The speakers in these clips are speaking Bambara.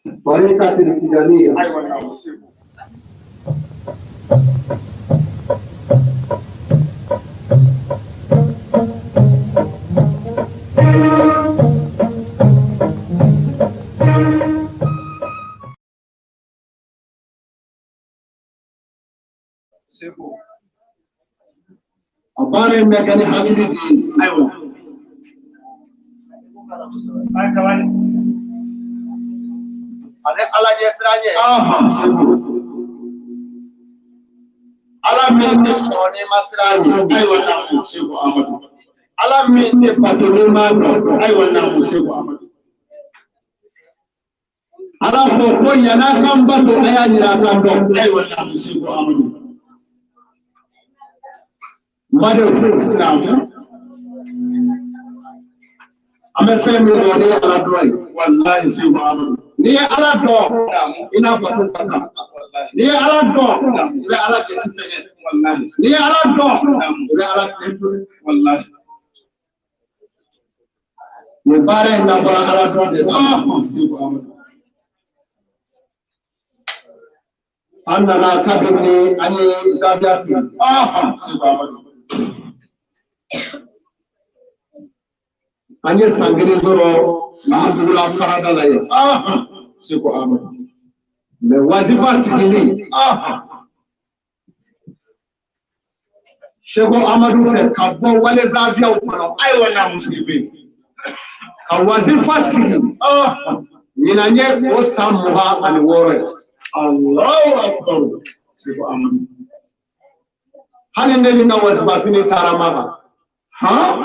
Tarika Tijaniya. Ayiwa naamu Seku. Seku. A baara in bɛ kɛ ni hakili de ye. Ayiwa. Ay kabali. Ani Ala ɲɛsiran ɲɛ. Seku. Ala min tɛ sɔrɔ n'i ma siran ɲɛ. Ayiwa naamu Seku Amadu. Ala min tɛ bato n'i m'a dɔn. Ayiwa naamu Seku Amadu. Ala ko ko yan'a kan bato a y'a ɲini a kan dɔn. Ayiwa naamu Seku Amadu. N badenw, Naamu. an bɛ fɛn min dɔn o de ye Ala dɔn ye. Walahi Seku Amadu. N'i ye Ala dɔn, Naamu. i n'a bato ka kan. Walahi. N'i ye Ala dɔn, i bɛ Ala gɛsi fɛngɛ. Walahi. N'i ye Ala dɔn, i bɛ Ala fɛngɛ. Walahi. Nin baara in dabɔra Ala dɔn de kama. Seku Amadu. An nana kabini an ye zawiya sigi. Seku Amadu. An ye san kelen sɔrɔ Dugula farada la yen. Seku Amadu. Mɛ wazifa sigili Seko Amadu fɛ ka bɔ wale zawiyaw kɔnɔ. Ayiwa naamu Sidibe. Ka wazifa sigi. Ɲinan ye o san 26 ye. Allahu akbar. Seku Amadu. Hali ne ni n ka wazifa fini taara Maka. Han?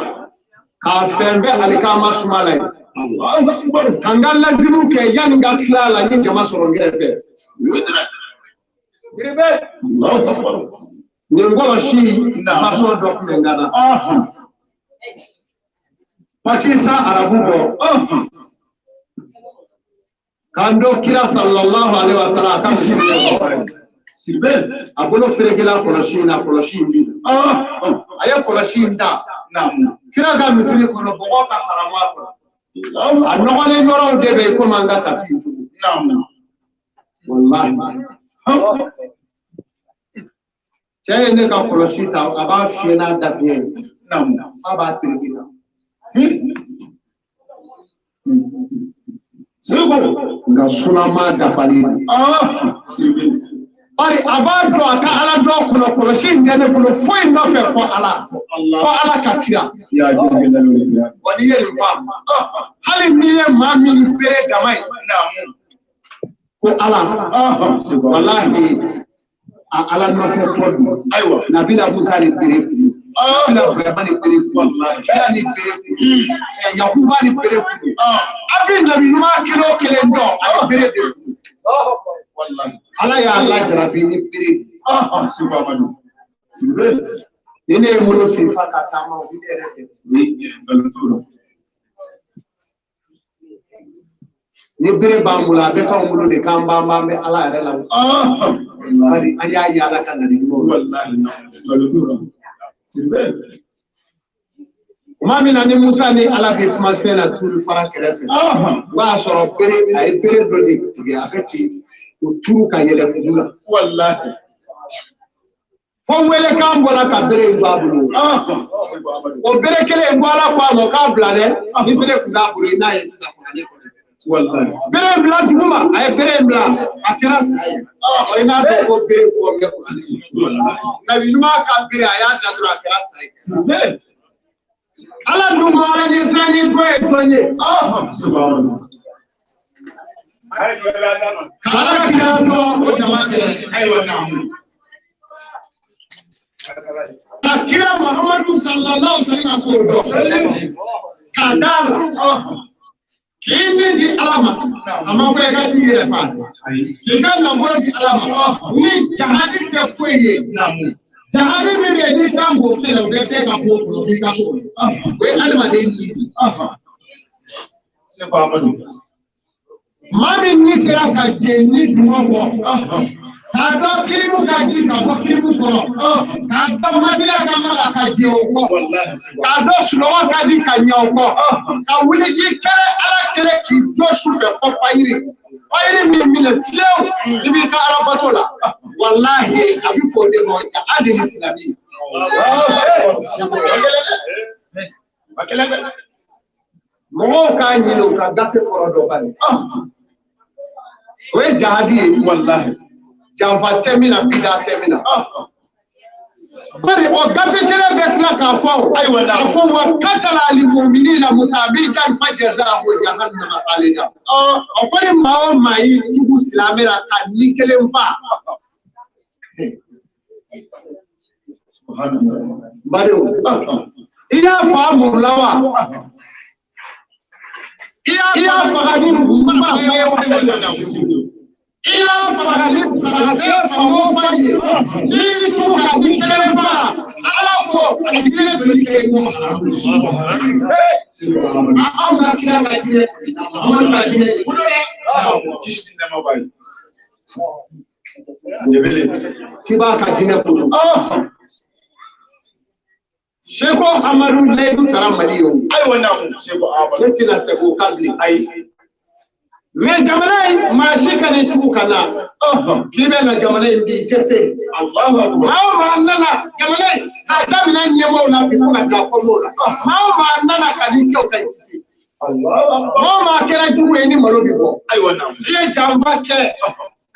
K'a fɛn fɛn alikama suma la yen. Allahu akbar. Ka n ka lazimu kɛ yanni n ka tila a la n ye jama sɔrɔ n kɛrɛfɛ. Allahu akbar. Nin kɔlɔsi fasɔn dɔ tun bɛ n kan na. Pakistan arabu bɔ. K'an dɔ kira sallallahu alaihi wa sallam a ka misi minɛ kɔ. Sidibe. A bolo ferekela kɔlɔsi in na kɔlɔsi in bi. A ye kɔlɔsi in ta. Naamu. Kira ka misiri kɔnɔ bɔgɔ ka haramu a kɔnɔ. A nɔgɔlen yɔrɔw de bɛ yen komi an ka tapi in cogo. Naamu. Walahi. Cɛ ye ne ka kɔlɔsi ta a b'a fiyɛ n'a dafiɲɛ ye. Naamu. F'a b'a tereke tan. Seku. Nka sunama dafalen. Sidibe. Bari a b'a dɔn a ka ala dɔn kɔnɔ kɔlɔsi in tɛ ne bolo foyi nɔfɛ fɔ Ala. Fɔ Ala ka kira. Ya jɛgɛ la. Wa n'i ye nin faamu. Hali n'i ye maa min ni bere dama ye. Naamu. Ko Ala. Seku. Walahi a Ala nɔfɛ tɔ don. Ayiwa. Nabila Musa ni bere kun. Nabila Ibrahima ni bere kun. Kira ni bere kun. Yakuba ni bere kun. A bɛ nabi ɲuman kelen o kelen dɔn a ni bere de kun. Walahi. Ala y'a lajarabi ni bere de ye. Seku Amadu. Sidibe. Ni ne ye n bolo fin fa ka taama o bɛ ne yɛrɛ dɛmɛ. Ni nkalon t'o la. Ni bere b'an bolo a bɛ k'anw bolo de k'an b'an b'an bɛ Ala yɛrɛ la. Bari an y'a ye Ala ka nabi ɲumanw la. Walahi nkalon t'o la. Sidibe. Tuma min na ni Musa ni Ala bɛ kuma sen na turu fara kɛrɛfɛ. O y'a sɔrɔ bere a ye bere dɔ de tigɛ a bɛ k'i o turu ka yɛlɛ kulu la. Walahi. Fo welekan bɔra ka bere in to a bolo. Seku Amadu. O bere kelen in ko Ala ko a ma k'a bila dɛ. Ni bere tun t'a bolo i n'a ye sisan kuranɛ kɔnɔ. Walahi. Bere in bila duguma a ye bere in bila a kɛra sa ye. Ɔ i n'a dɔn ko bere fɔ bɛ kuranɛ kɔnɔ. Nabi ɲuman ka bere a y'a da dɔrɔn a kɛra sa ye. Sidibe. Ala dun ko Ala ɲɛsiranɲɛ jɔn ye jɔn ye. Seku Amadu. Ka Ala kira dɔn o dama tɛ. Ayiwa naamu. Ka kira Muhammadu sallallahu alaihi wa sallam k'o dɔn. Ka d'a la. K'i ni di Ala ma. A ma fɔ i ka t'i yɛrɛ fa. Ayi. K'i ka nafolo di Ala ma. Ni jahadi tɛ foyi ye. Naamu. Jahadi min bɛ yen n'i kan k'o kɛlɛ o bɛ bɛɛ ka bɔ o kɔnɔ f'i ka so kɔnɔ. O ye adamaden ni ye. Seku Amadu. Maa min ni sera ka jeni dungɔ bɔ. K'a dɔn kirimu ka ji ka bɔ kirimu kɔrɔ. K'a dɔn madira ka maga ka jɛ o kɔ. Walahi Seku. K'a dɔn sunɔgɔ ka di ka ɲɛ o kɔ. Ka wuli i kɛlɛ Ala kɛlɛ k'i jɔ su fɛ fɔ fayiri. Fayiri min minɛ fiyewu i b'i ka arabato la walahi a bɛ fɔ o de ma jahadi isilami. Mɔgɔw k'a ɲini u ka gafe kɔrɔ dɔ bani. O ye jahadi ye. Walahi. Janfa tɛ min na, bida tɛ min na. Bari o gafe kelen bɛ tila k'a fɔ o. Ayiwa na. A ko wa katala alimuminina mutamidan fajazahu jahannama khalida. O ko ni maa o maa y'i tugu silamɛ la ka ni kelen fa. Bari o. I y'a fa muru la wa? I y'a faga ni marifa ye wa? I y'a faga ni farafin fan o fan ye. N'i y'i tugu ka ni kelen fa, Ala ko a bɛ diinɛ joli kɛ i ko haramu. Anw ka kira ka diinɛ, Amadu ka diinɛ, o don dɛ. Kisi nɛɛma b'a ye. K'i b'a ka diinɛ ko don. Seko Amadu layidu taara Mali ye o. Ayiwa naamu Seko Amadu. Ne tɛna segin o kan bilen. Ayi. Mais jamana in maa si kana i tugu ka na k'i bɛ na jamana in bi i tɛ se. Allahu akbar. Maa o maa nana jamana in k'a daminɛ ɲɛmaaw la bi fo ka bila kɔmɔw la. Maa o maa nana ka n'i kɛ o kan i tɛ se. Allahu akbar. Maa o maa kɛra jugu ye i ni malo bɛ bɔ. Ayiwa naamu. I ye janfa kɛ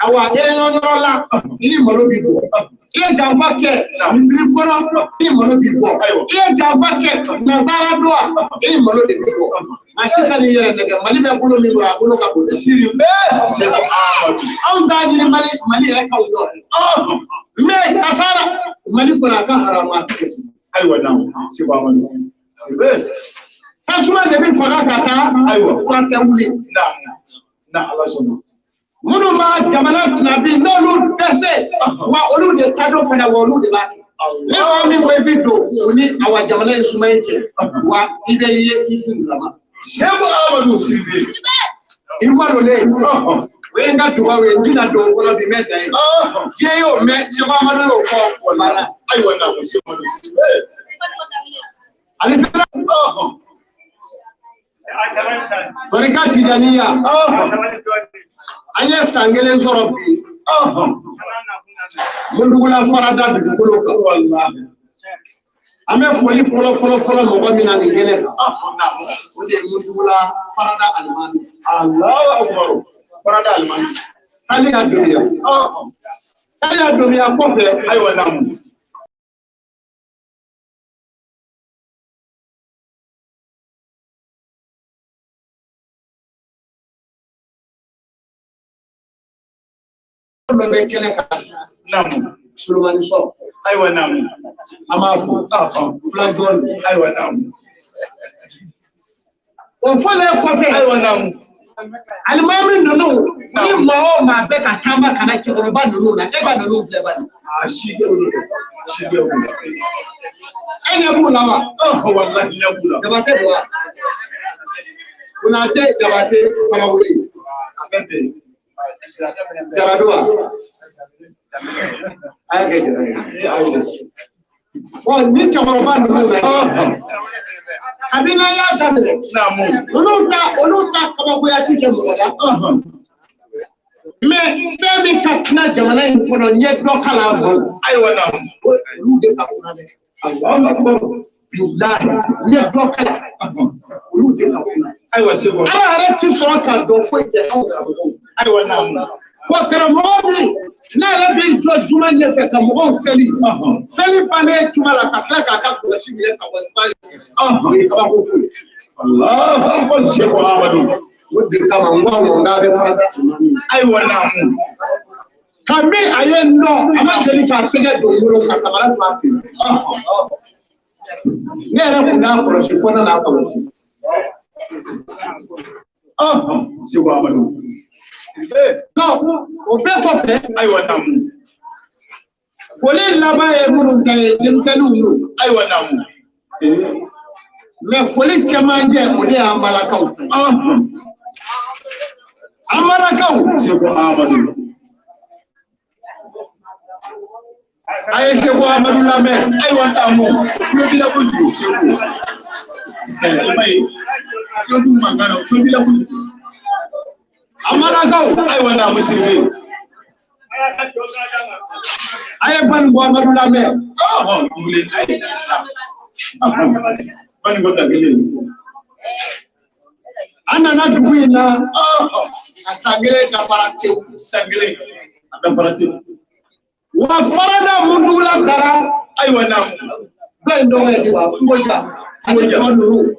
awa yɛrɛɲɔgɔnyɔrɔ la i ni malo bɛ bɔ. I ye janfa kɛ misiri kɔnɔ i ni malo bɛ bɔ. I ye janfa kɛ nansara don wa i ni malo de bɛ bɔ. Maa si kan'i yɛrɛ nɛgɛ Mali bɛ bolo min kɔrɔ a bolo ka bon dɛ. Siri bɛɛ Seko Amadu. Anw t'a ɲini Mali Mali yɛrɛ k'anw dɔn. Mais kasara Mali kɔnɔ a ka haramu a tɛ kɛ. Ayiwa naamu Seko Amadu. Siri bɛɛ. Tasuma de bɛ faga ka taa. Ayiwa. Kura tɛ wuli. Naamu. Na Ala sɔnna. Minnu b'a jamana kunna bi n'olu dɛsɛ wa olu de ta don fana wa olu de b'a kɛ. Ni maa min ko i bɛ don o ni awa jamana in suma in cɛ wa i bɛ ye i dun lama. Seko Amadu Siri bɛɛ. I ma don ne ye. O ye n ka dugawu ye n tɛna don o kɔnɔ bi n bɛ dan ye. Diɲɛ y'o mɛn Seko Amadu y'o fɔ o banna. Ayiwa naamu Seko Amadu Siri bɛɛ. Alisira barika Tijaniya. An ye san kelen sɔrɔ bi. Mundugula farada dugukolo kan. Walahi. An bɛ foli fɔlɔ fɔlɔ fɔlɔ mɔgɔ min na nin kɛnɛ kan. O de ye Mundugula farada alimami. Allahu akbar. Farada alimami. Saliya Dunbiya. Saliya Dunbiya kɔfɛ. Ayiwa naamu. Dɔ bɛ kɛnɛ kan. Naamu. Solomani sɔ. Ayiwa naamu. An b'a fo. Fila jɔn. Ayiwa naamu. O fɔlen kɔfɛ. Ayiwa naamu. Alimami ninnu ni maa o maa bɛ ka taama ka na cɛkɔrɔba ninnu na e ka ninnu filɛ bani. A si kɛ olu dɛ. Si kɛ olu dɛ. E ɲɛ b'u la wa? Walahi ɲɛ b'u la. Jabate don wa? Konate Jabate Farawule. A bɛɛ bɛ yen. Jara don wa? A y'a kɛ jara ye. Ɔ ni cɛkɔrɔba ninnu na. Kabini an y'a daminɛ. Naamu. Olu ta kabakoya ti kɛ mɔgɔ la. Mais fɛn min ka tila jamana in kɔnɔ n ye dɔ kalan a ma. Ayiwa naamu. Olu de ka kunna dɛ. Allahu akbar. Bilahi n ye dɔ kalan. Olu de ka kunna. Ayiwa Seko. Ala yɛrɛ ti sɔrɔ ka dɔn foyi kɛ anw karamɔgɔw. Ayiwa naamu. Wa karamɔgɔ min n'a yɛrɛ bɛ jɔ juma ɲɛfɛ ka mɔgɔw seli. Seli bannen juma la ka tila k'a ka kɔlɔsi minɛ ka bɔ sibali. O ye kabako ko ye. Allahu akbar Seko Amadu. O de kama n ko awɔ n k'a bɛ farada tuma min. Ayiwa naamu. Kabi a ye n dɔn a ma deli k'a tɛgɛ don n bolo ka samara don a sen. Ne yɛrɛ kun t'a kɔlɔsi fo ne n'a kɔlɔsi. Seko Amadu. Donc o bɛɛ kɔfɛ. Ayiwa naamu. Foli laban ye minnu ta ye denmisɛnninw don. Ayiwa naamu. Mais foli cɛmancɛ o de y'an balakaw ta ye. An balakaw. Seko Amadu. A ye Seko Amadu lamɛn. Ayiwa naamu. Tulo b'i la kojugu Seko. I m'a ye. Tulo t'u mankan na, tulo b'i la kojugu. Amalakaw. Ayiwa naamu Sidibe. A ye Baninko Amadu lamɛn. Baninko Dangele. An nana dugu in na, a san kelen dafara tewu. San kelen a dafara tewu. Wa farada mundugula dara. Ayiwa naamu. Dɔ in dɔgɔ ye di wa Kungoja. Ani tɔ ninnu.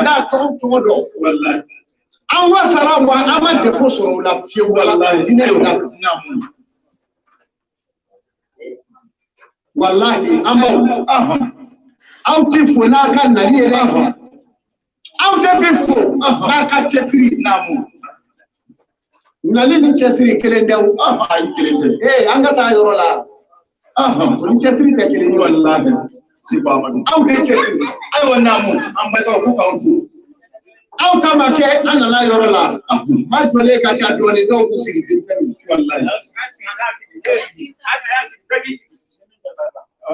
N'a tɔgɔ tɔgɔ dɔn. Walayi. An wasara wa an ma defo sɔrɔ o la fiyewu. Walayi. Diinɛ in na. Naamu. Walahi an b'aw. Aw ti fo n'a ka nali ye dɛ. Aw tɛ bi fo n'a ka cɛsiri. Naamu. Nali ni cɛsiri kelen tɛ o. Ayi kelen tɛ. Ee an ka taa yɔrɔ la. O ni cɛsiri tɛ kelen ye. Walahi. Seko Amadu. Aw de cɛsiri. Ayiwa naamu an balikaw ko k'aw fo. Aw ta ma kɛ an nana yɔrɔ la. Ma jɔlen ka ca dɔɔnin dɔw k'u sigi denmisɛnninw. Walahi.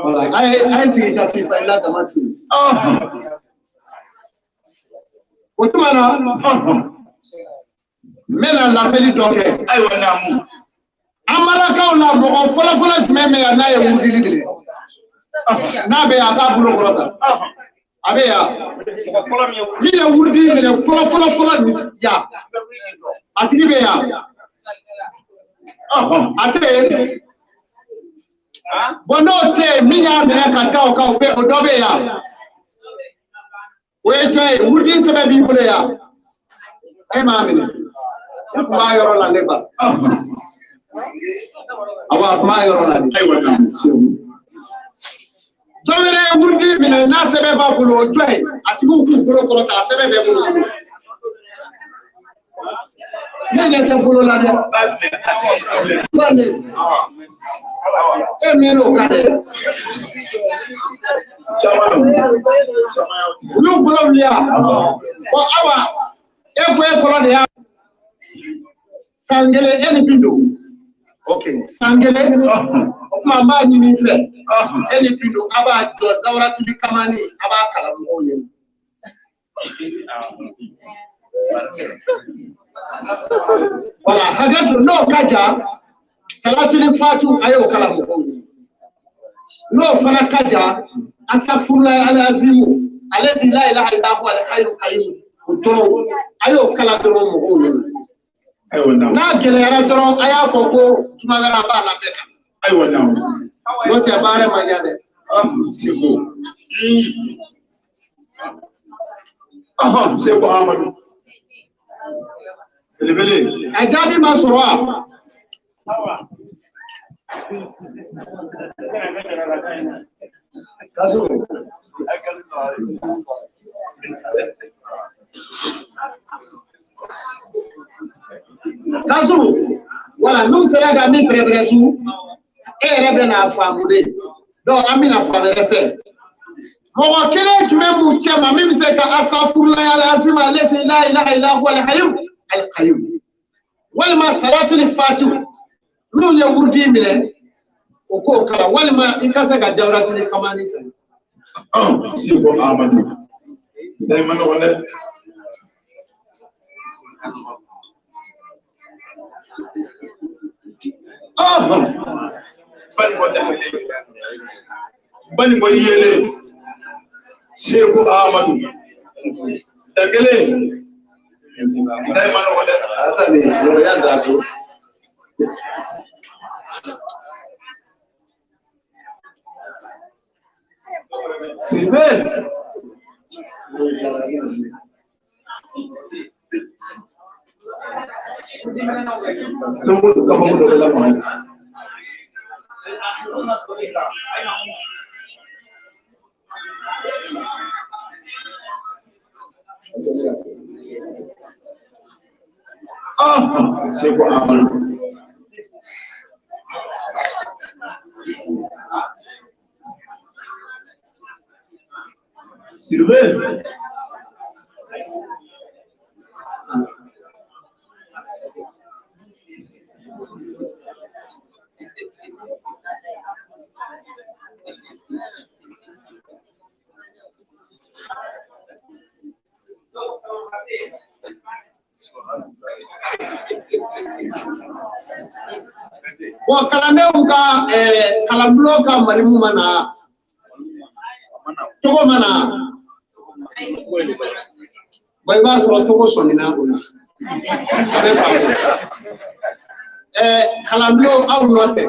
Wala a ye sigi ka fifa i la dama tun. O tuma na n bɛna laseli dɔ kɛ. Ayiwa naamu. Amalakaw la mɔgɔ fɔlɔfɔlɔ jumɛn bɛ yan n'a ye wurudili minɛ? N'a bɛ yan a k'a bolo kɔrɔta. A bɛ yan. Min ye wurudili minɛ fɔlɔ fɔlɔ fɔlɔ yan. A tigi bɛ yan. A tɛ yen. Bon n'o tɛ yen min y'a minɛ ka da o kan o bɛ o dɔ bɛ yan. O ye jɔn ye wurudi sɛbɛn b'i bolo yan. E m'a minɛ. Ne tun b'a yɔrɔ la ne ba. Awɔ a tun b'a yɔrɔ la de. Ayiwa naamu. Dɔ wɛrɛ ye wurudi minɛ n'a sɛbɛn b'a bolo o jɔn ye a tigiw k'u bolo kɔrɔta a sɛbɛn bɛ bolo bolo. Ne ɲɛ tɛ bolo la dɛ. Jɔn de? E min y'o kan dɛ. U y'u bolo wuli yan. Bɔn awa e ko e fɔlɔ de y'a san kelen e ni bin don. Ok san kelen o tuma n b'a ɲini i fɛ e ni bin don a b'a jɔ Zawuratuli Kamani a b'a kalan mɔgɔw ɲɛna. Wala hakɛ to n'o ka jan Salatuli Fatu a y'o kalan mɔgɔw ɲɛna. N'o fana ka jan Asafurulayi Alazimu ale si la ilaha illa huwa al-hayyul qayyum o dɔrɔn a y'o kalan dɔrɔn mɔgɔw ɲɛna. Ayiwa naamu. N'a gɛlɛyara dɔrɔn a y'a fɔ ko tuma wɛrɛ a b'a labɛn kan. Ayiwa naamu. N'o tɛ baara man ɲa dɛ. Seko. Seko Amadu. Belebele. A jaabi ma sɔrɔ wa? Kasu, wala n'u sera ka min pɛrɛpɛrɛ tu, e yɛrɛ bɛ n'a faamu de. Donc an bɛna fan wɛrɛ fɛ. Mɔgɔ kelen jumɛn b'u cɛ ma min bɛ se ka asafurulayi alazima alezi la ilaha illa huwa alhayu alqayyum. Walima salatuli fatu n'u ye wurudi minɛ o k'o kalan walima i ka se ka jawuratuli kamani kalan. Seko Amadu. Zai ma nɔgɔn dɛ. Baninko Dangele. Baninko Yele. Seko Amadu. Dangele. Zai ma nɔgɔn dɛ. Asani yɔrɔ y'a da to. Sidibe. Tunggu kamu dɔ bɛ lamaga. Seko Amadu. Sidibe. Bon, kalandenw ka kalanbulon ka malimu ma na, togo ma na. Bon, i b'a sɔrɔ togo sɔmina o la. A bɛ faamu. Kalanbulon aw nɔ tɛ.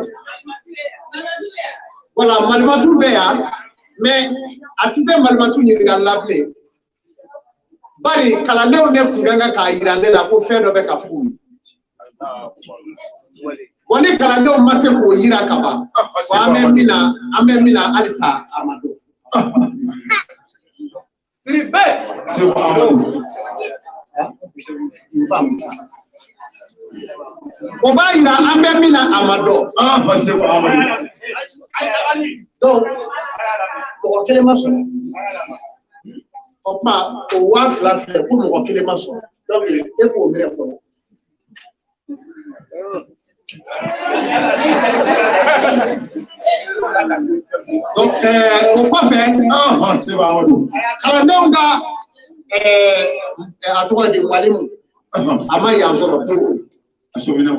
Voilà, malimatu bɛ yan, mais a tɛ se malimatu ɲininkali la bilen. Bari kalandenw de tun ka kan k'a yira ne la ko fɛn dɔ bɛ ka f'u ye. Wa ni kalandenw ma se k'o yira ka ban, wa an bɛ min na halisa a ma dɔn. Seko Amadu. O b'a yira an bɛ min na a ma dɔn. Seko Amadu. Donc mɔgɔ kelen ma sɔrɔ. O tuma o 2000 filɛ ko mɔgɔ kelen ma sɔrɔ. Donc e k'o minɛ fɔlɔ. Donc o kɔfɛ Seko Amadu. kalandenw ka a tɔgɔ di mwalimu a ma yan sɔrɔ pewu. A sɔmina.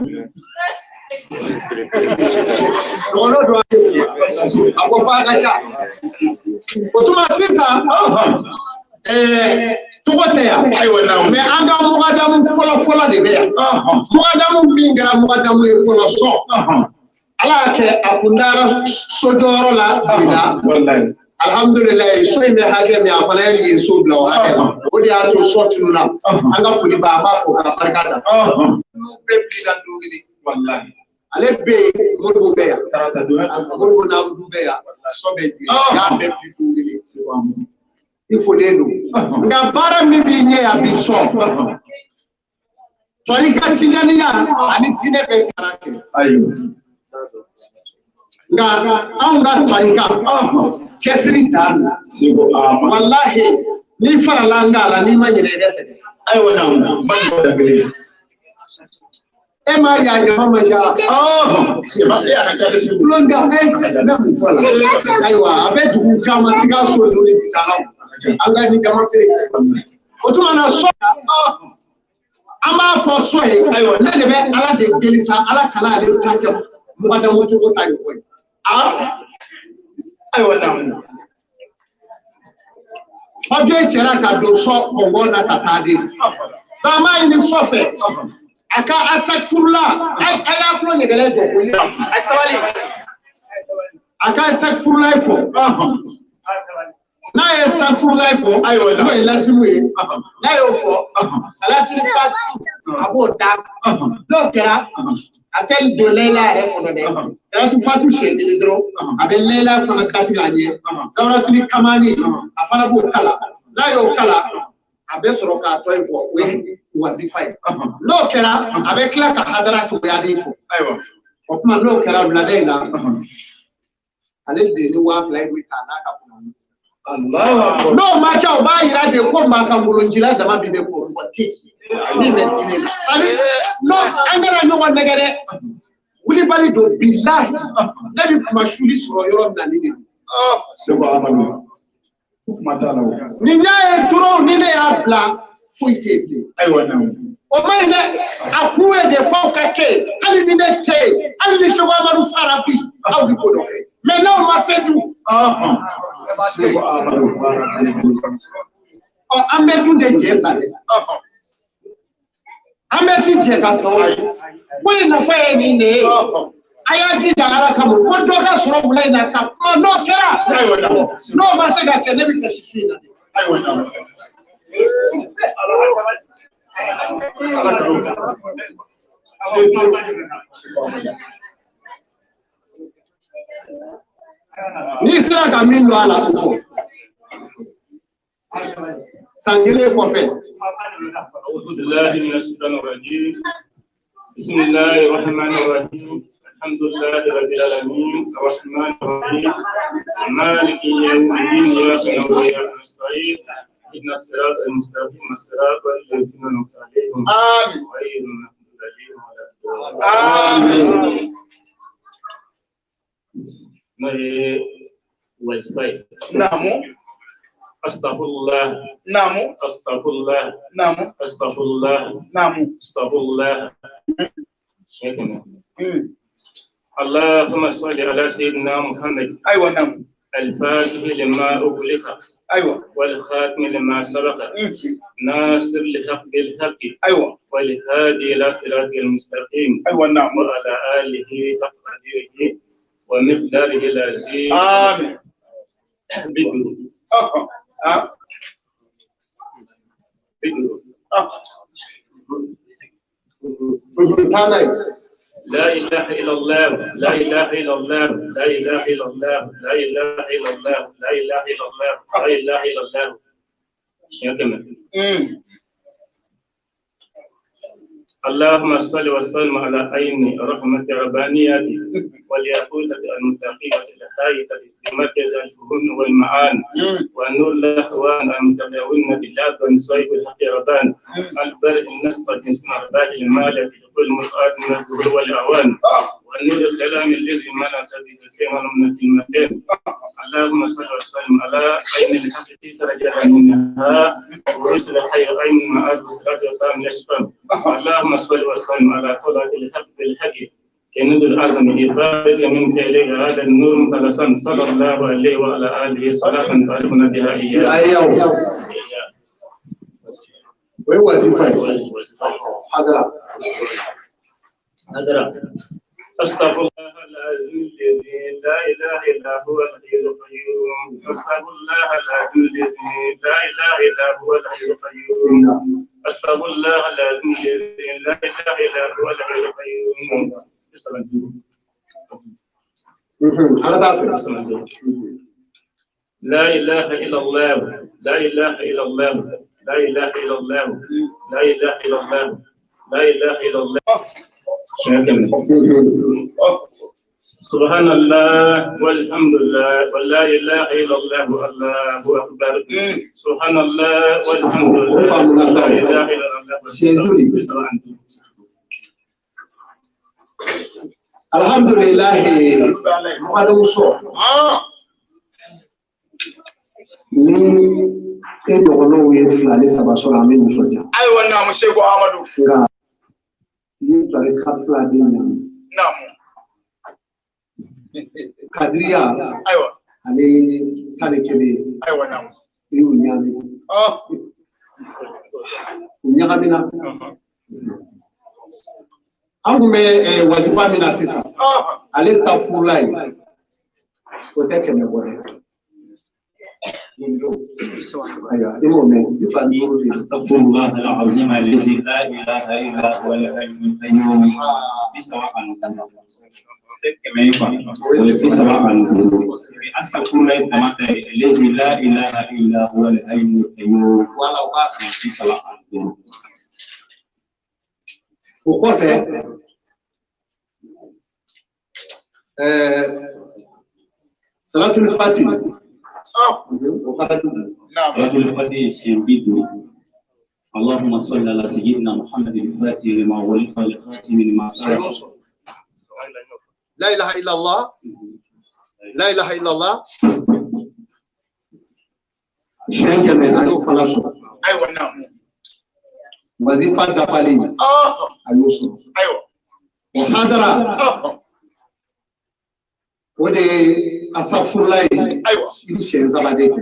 Dɔgɔnɔ dɔ a ko f'a ka ca. O tuma sisan tɔgɔ tɛ yan. Mais an ka mɔgɔdamu fɔlɔ fɔlɔ de bɛ yan. Mɔgɔdamu min kɛra mɔgɔdamu ye fɔlɔ sɔn. Ala y'a kɛ a kun dara sojɔyɔrɔ la bi la. Alhamdulilayi, so in bɛ hakɛ min a fana ye yen so bila o hakɛ la. O de y'a to sɔ tununna. An ka foli b'a, an b'a fo k'a barika da. N'u bɛɛ bi la don kelen. Ale bɛ yen, Moribo bɛ yan. Moribo n'Abudu bɛ yan. Sɔ bɛ bi yan. Y'a bɛɛ bi don kelen. I folen don. Nka baara min b'i ɲɛ yan bi sɔn. Tɔni ka tijaniya ani diinɛ bɛ kalan kɛ. Nka anw ka tɔni ka cɛsiri dan don. Walahi n'i farala an kan la n'i ma ɲinɛ i bɛ sɛgɛn. E m'a ye a jama man ca. Tulon tɛ e bɛ mun fɔ la. Ayiwa a bɛ dugu caman Sikaso ninnu ni Bitalaw. An ka ni jama tɛ yen. O tuma na sɔ an b'a fɔ sɔ ye. Ayiwa ne de bɛ Ala de deli sa Ala kana ale ta kɛ mɔgɔdamu cogo ta ɲɔgɔn ye. Papiye cɛra ka don sɔ kɔngɔ na ka taa de. Nka an b'a ɲini sɔ fɛ. A ka asakfurula a y'a tulo ɲɛgɛnɛ jɔ ko ye. A ka asakfurula fɔ. N'a ye asakfurula fɔ, n'o ye lasimu ye, n'a y'o fɔ, salatuli fati a b'o da. N'o kɛra, a tɛ don lɛla yɛrɛ kɔnɔ dɛ. Salatu fatu siɲɛ kelen dɔrɔn, a bɛ lɛla fana datigɛ a ɲɛ. Zawuratuli kamani, a fana b'o kala. N'a y'o kala, a bɛ sɔrɔ k'a tɔ in fɔ, o ye wazifa ye. N'o kɛra, a bɛ tila ka hadara cogoya de fɔ. O tuma n'o kɛra wulada in na, ale de ni 2000 in bɛ ta n'a ka kuma. N'o ma kɛ, o b'a yira de ko maa ka ngolonjila dama bi ne kɔ, mɔgɔ tɛ yen min bɛ di ne ma. Sani n'o an kana ɲɔgɔn nɛgɛ dɛ. Wulibali don bilahi ne bɛ kuma suli sɔrɔ yɔrɔ min na ni de don. Nin y'a ye dɔrɔn ni ne y'a bila foyi tɛ yen bilen. O ma ɲi dɛ, a kun ye de f'aw ka kɛ yen, hali ni ne tɛ yen, hali ni Seko Amadu sara bi, aw bɛ ko dɔ kɛ. Mais n'aw ma se dun. Ɔ an bɛ dun de jɛ sa dɛ. An bɛ ti jɛ ka sa o ye. Ko in nafa ye nin de ye. A y'a jija Ala kama fo dɔ ka sɔrɔ wula in na ka kuma n'o kɛra. N'o ma se ka kɛ ne bɛ kasi su in na. N'i sera ka min don a la o fɔ. San kelen kɔfɛ. بسم الله الرحمن الرحيم الحمد لله رب العالمين الرحمن الرحيم مالك يوم الدين إياك نعبد وإياك نستعين اهدنا الصراط المستقيم صراط الذين أنعمت عليهم غير المغضوب عليهم ولا الضالين. وزبي نعم أستغفر الله نعم أستغفر الله نعم أستغفر الله نعم أستغفر الله اللهم صل على سيدنا محمد. أيوة نعم. الفاتح لما أغلق. أيوة. والخاتم لما سبق. ناصر الحق بالحق. أيوة. والهادي إلى صراط المستقيم. أيوة نعم. وعلى آله حق قدره ومقداره العظيم. آمين. بدو. بدو. لا إله إلا الله، لا إله إلا الله، لا إله إلا الله، لا إله إلا الله، لا إله إلا الله، لا إله إلا الله. شكرا. اللهم صل وسلم على عين رحمة ربانية والياقوتة المتقية الحائطة بمركز الفهوم والمعان والنور الأخوان المتداولين بالله والصيف الحق ربان البرء النصب جنس أرباح المال لكل مرآة من الظهور والأعوان والنور الكلام الذي منع به سيما من المكان. اللهم صل وسلم على عين الحق في درجة منها ورسل الحي عين المعاد والصلاة والسلام يشفى. اللهم صل وسلم على طلعة الحق بالحق كنود الأعظم إبارك منك إليه هذا النور مخلصا صلى الله عليه وعلى آله صلاة تعرفنا بها إياه. حضرة. أستغفر الله العظيم الذي لا إله إلا هو الحي القيوم. أستغفر الله العظيم الذي لا إله إلا هو الحي القيوم. أستغفر الله العظيم الذي لا إله إلا هو الحي القيوم. لا إله إلا الله، لا إله إلا الله، لا إله إلا الله، لا إله إلا الله، لا إله إلا الله. سبحان الله والحمد لله ولا إله إلا الله والله أكبر. سبحان الله والحمد لله ولا إله إلا الله. Alhamdulillah, mɔgɔdenmuso ni e dɔgɔninw ye 2 ni 3 sɔrɔ an bɛ nisɔndiya. Ayiwa naamu Seku Amadu. Nka ni tarika 2 de ɲa. Naamu. Kadiriya. Ayiwa. Ani 11. Ayiwa naamu. I y'u ɲagami. U ɲagamina. An kun bɛ wazifa min na sisan, ale ta furula ye, o tɛ 100 bɔ dɛ. Ayiwa, i m'o mɛn, 35 de. Astaghfirullah al-azim alladhi la ilaha illa huwa al-hayyul qayyum. 35. Astaghfirullah alladhi la ilaha illa huwa al-hayyul qayyum. Wala o b'a 35. O kɔfɛ, salatul fati o fana dugu. Salatul fati siɲɛ 50. Allahumma salli ala sayyidina Muhammad al-Fatih lima ughliqa wal-khatim lima sabaqa. La ilaha illallah, la ilaha illallah. Siɲɛ 100 a y'o fana sɔrɔ. Ayiwa naamu. Wazifa dafalen a y'o sɔrɔ. Ayiwa. O hadara o de ye asafurula ye. Ayiwa. I bɛ siɲɛ 3 de kɛ.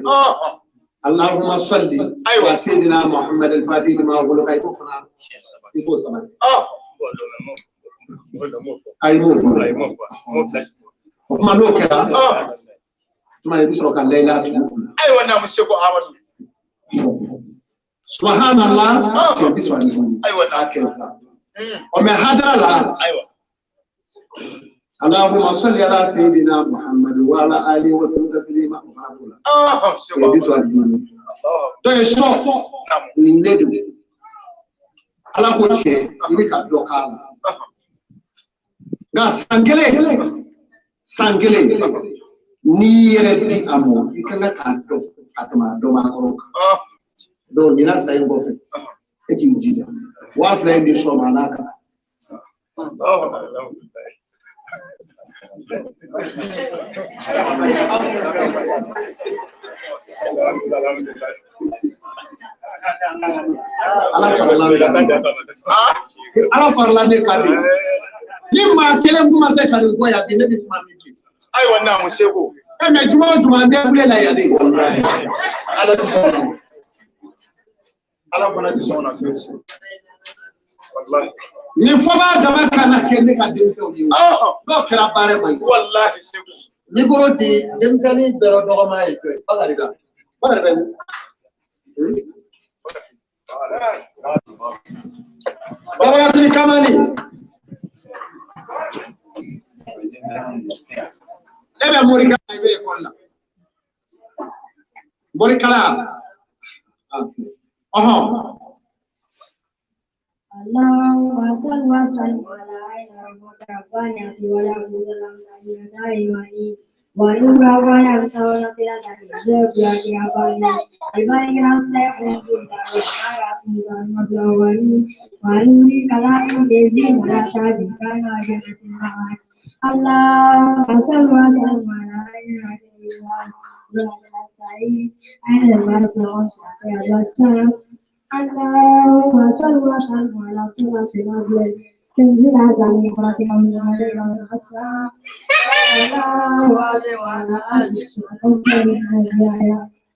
Allahumma salli ala sayyidina Muhammad al-Fatih lima ughliqa i b'o fana i b'o 3 kɛ. Ayi m'o fɔ. O tuma n'o kɛra, tuma i bɛ sɔrɔ ka layila tugu o la. Ayiwa naamu Seku Amadu. Subhanallah, 135. Ayiwa n'a kɛ sisan. O mɛ hadara la. Ayiwa. Allahumma salli ala sayyidina Muhammad wa ala alihi wa sallam taslima o fana b'o la. 135. Donc sɔ nin de don. Ala ko tiɲɛ i bɛ ka dɔ k'a la. Nka san kelen, san kelen n'i y'i yɛrɛ di a ma i kan k'a dɔn ka tɛmɛ a dɔnbaa kɔrɔ kan. Donc ɲinan san in kɔfɛ e k'i jija 2000 in di sɔ ma a n'a kan. Ala farala ne kan. Ala farala ne kan de. Ni maa kelen kuma se ka nin fɔ yan bi ne bɛ kuma min kɛ. Ayiwa naamu Seko. E mɛ juma o juma an tɛ kule la yan de. Ala tɛ sɔn o ma. Ala fana tɛ sɔn o na fiyewu. Walahi. Nin fɔba dama kana kɛ ne ka denmisɛnw ye. N'o kɛra baara man ɲi. Walahi Seko. Mikoro di denmisɛnnin bɛrɛ dɔgɔma ye jɔn ye? Bakari kan. Bakari bɛ min? Babaratuli Kamani. E bɛ morikala i bɛ ekɔli la. Morikala. Ɔhɔn. اللهم صل وسلم على عين ربك ربنا ولا ونورا ولا اللهم صل وسلم على عين اللهم صل وسلم على طلعة الأبيض تنزيل عزمي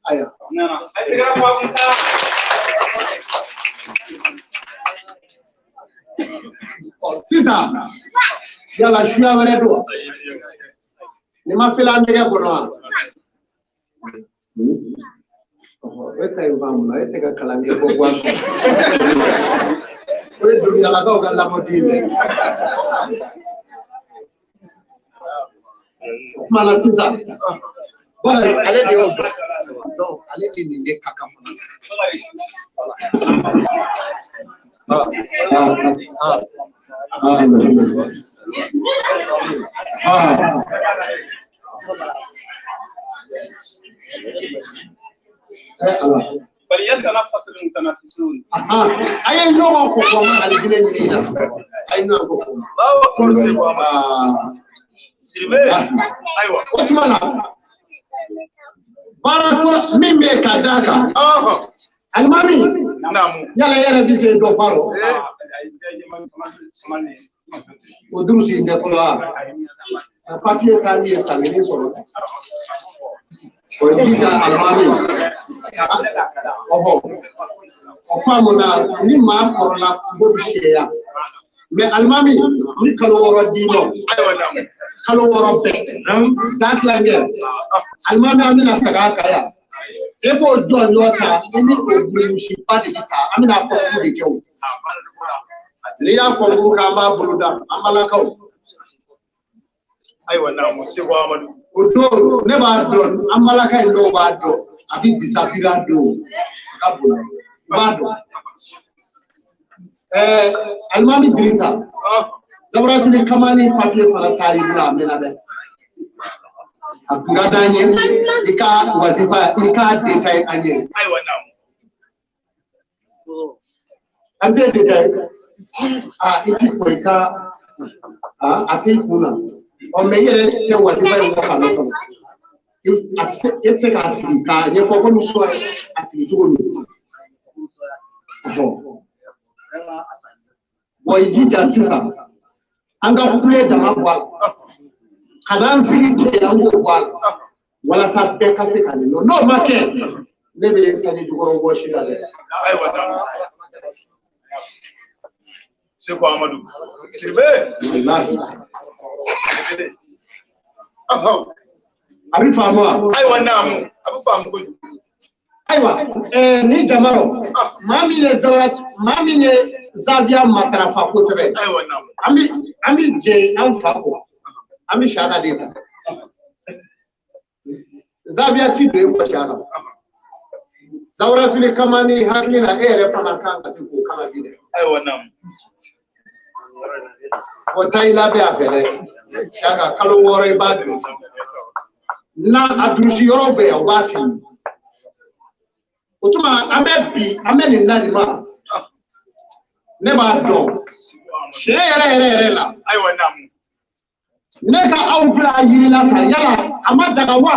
Ayiwa. Sisan yala suya wɛrɛ don wa? Nin ma fila nɛgɛ kɔnɔ wa? E ta in faamu na e tɛ ka kalan kɛ ko guwan. O ye duguyalakaw ka lamɔden ye. O kuma na sisan Bakari ale de y'o dɔn donc ale de nin de ka kan fana. Ala. فليتنفس المتنافسون. A ye ɲɔgɔn ko kɔma alijinɛ ɲini i la. A ye ɲɔgɔn ko kɔma. Allahu akbar Seko Amadu. Siribe. Ayiwa. O tuma na baara fɔlɔ min bɛ ka d'a kan. Alimami. Naamu. Yala e yɛrɛ bɛ se dɔ f'a rɔ. O durusi in tɛ fɔlɔ wa? Ka papiye k'a ye san kelen sɔrɔ. O ye jija alimami. Ɔhɔ. O faamuna ni maa kɔrɔla kungo bɛ sɛya. Mɛ alimami ni kalo wɔɔrɔ d'i ma. Kalo wɔɔrɔ bɛɛ. San tilancɛ. Alimami an bɛna segin a kan yan. E b'o jɔnjɔn ta i ni o misiba de bɛ taa an bɛna kɔnkuru de kɛ o. N'i y'a kɔnkuru kɛ an b'a bolo da an balakaw. Ayiwa naamu Seko Amadu. O don ne b'a dɔn an balaka in dɔw b'a dɔn a bɛ disapira don a ka bon u b'a dɔn. Alimami Dirisa. Laboratoire Kamani papier fana taar'i bolo a mɛnna dɛ. A kun ka d'an ye i ka wazifa i k'a détaillé an ye. Ayiwa naamu. A bɛ se détaillé i ti kɔn i ka a t'i kun na. Ɔ mɛ i yɛrɛ tɛ wazifa in bɔ ka nɔ fɔlɔ. A tɛ se e tɛ se k'a sigi k'a ɲɛfɔ komi sɔ a sigi cogo min. Bɔn i jija sisan an ka kule dama bɔ a la. Ka n'an sigi ten an k'o bɔ a la walasa bɛɛ ka se ka nin dɔn n'o ma kɛ ne bɛ sanji jukɔrɔ wɔsi la dɛ. Ayiwa naamu. Seko Amadu. Siribe. Walahi. Siribe. A bɛ faamu wa? Ayiwa naamu a bɛ faamu kojugu. Ayiwa ni jama rɔ maa min ye zawara maa min ye zaviya matarafa kosɛbɛ. Ayiwa naamu. An bɛ jɛ an fa kɔ. An bɛ siyaka de ta. Zaviya ti don e kɔ siyaka. Zawuratuli Kamani hakili la e yɛrɛ fana kan ka se k'o kala bi dɛ. Ayiwa naamu. O taa i labɛn a fɛ dɛ. Siyaka kalo wɔɔrɔ i b'a dun. Na a durusi yɔrɔ bɛ yan o b'a f'i ye. O tuma an bɛ bi an bɛ nin na nin ma. Ne b'a dɔn. Tiɲɛ yɛrɛ yɛrɛ yɛrɛ la. Ayiwa naamu. Ne ka aw bila a yiri la tan yala a ma daga wa?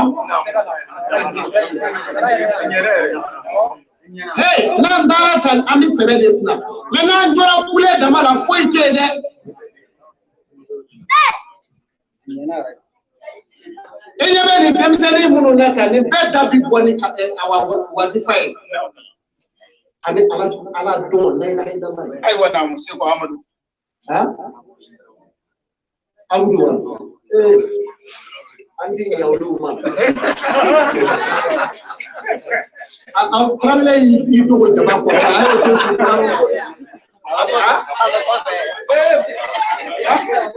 Hey, n'an taara tan an bɛ sɛbɛ de kunna mɛ n'an jɔra kule dama la foyi tɛ yen dɛ. E ɲɛ bɛ nin denmisɛnnin minnu na tan, nin bɛɛ da bi bɔ ni awa wazifa ye. Ani Ala Ala dɔn la ilaha illallah. Ayiwa naamu Seko Amadu. Ha? Abudu wa? Ee, an ti ɲɛ olu ma. A Tarawele y'i dogo jama kɔrɔ, a y'o to su Tarawele.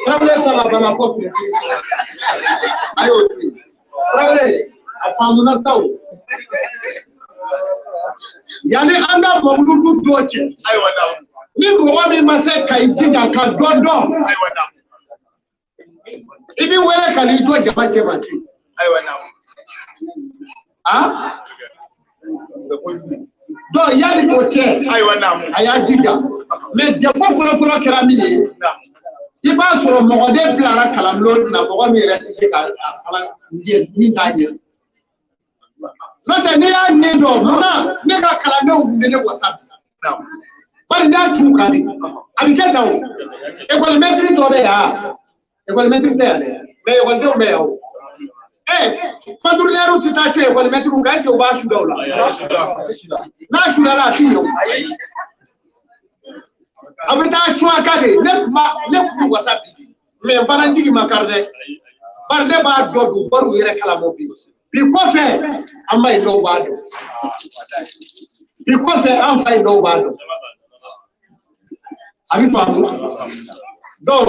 Tarawele taara bana kɔfɛ. A y'o to yen. Tarawele, a faamuna sa o. Yanni an ka mawuludu dɔ cɛ. Ayiwa naamu. Ni mɔgɔ min ma se ka i jija ka dɔ dɔn. Ayiwa naamu. I b'i wele ka n'i jɔ jama cɛ ma ten. Ayiwa naamu. A? Donc yanni o cɛ. Ayiwa naamu. A y'a jija. Mais défaut fɔlɔ-fɔlɔ kɛra min ye. Naamu. I b'a sɔrɔ mɔgɔ de bilara kalanbulon na mɔgɔ min yɛrɛ tɛ se ka a fana ɲɛ min t'a ɲɛ. N'o tɛ n'i y'a ɲɛ dɔn munna ne ka kalandenw tun bɛ ne wasa bi. Naamu. Bari n'a cu ka di a bɛ kɛ tan o. Ekɔlimɛtiri dɔ bɛ yan. Ekɔlimɛtiri tɛ yan dɛ. Mais ekɔlidenw bɛ yan o. Contrôleur tɛ taa co ekɔlimɛtiriw kan, est ce que u b'a suda o la? N'a sudala a ti ɲɛ o. A bɛ taa cu a kan de. Ne tun b'a ne tun bɛ wasa bi mais n fana jigi ma kari dɛ. Bari ne b'a dɔn bi u bɔr'u yɛrɛ kalama bi. Bi kɔfɛ an ba in dɔw b'a dɔn. Bi kɔfɛ an fa in dɔw b'a dɔn. A bɛ faamu. Donc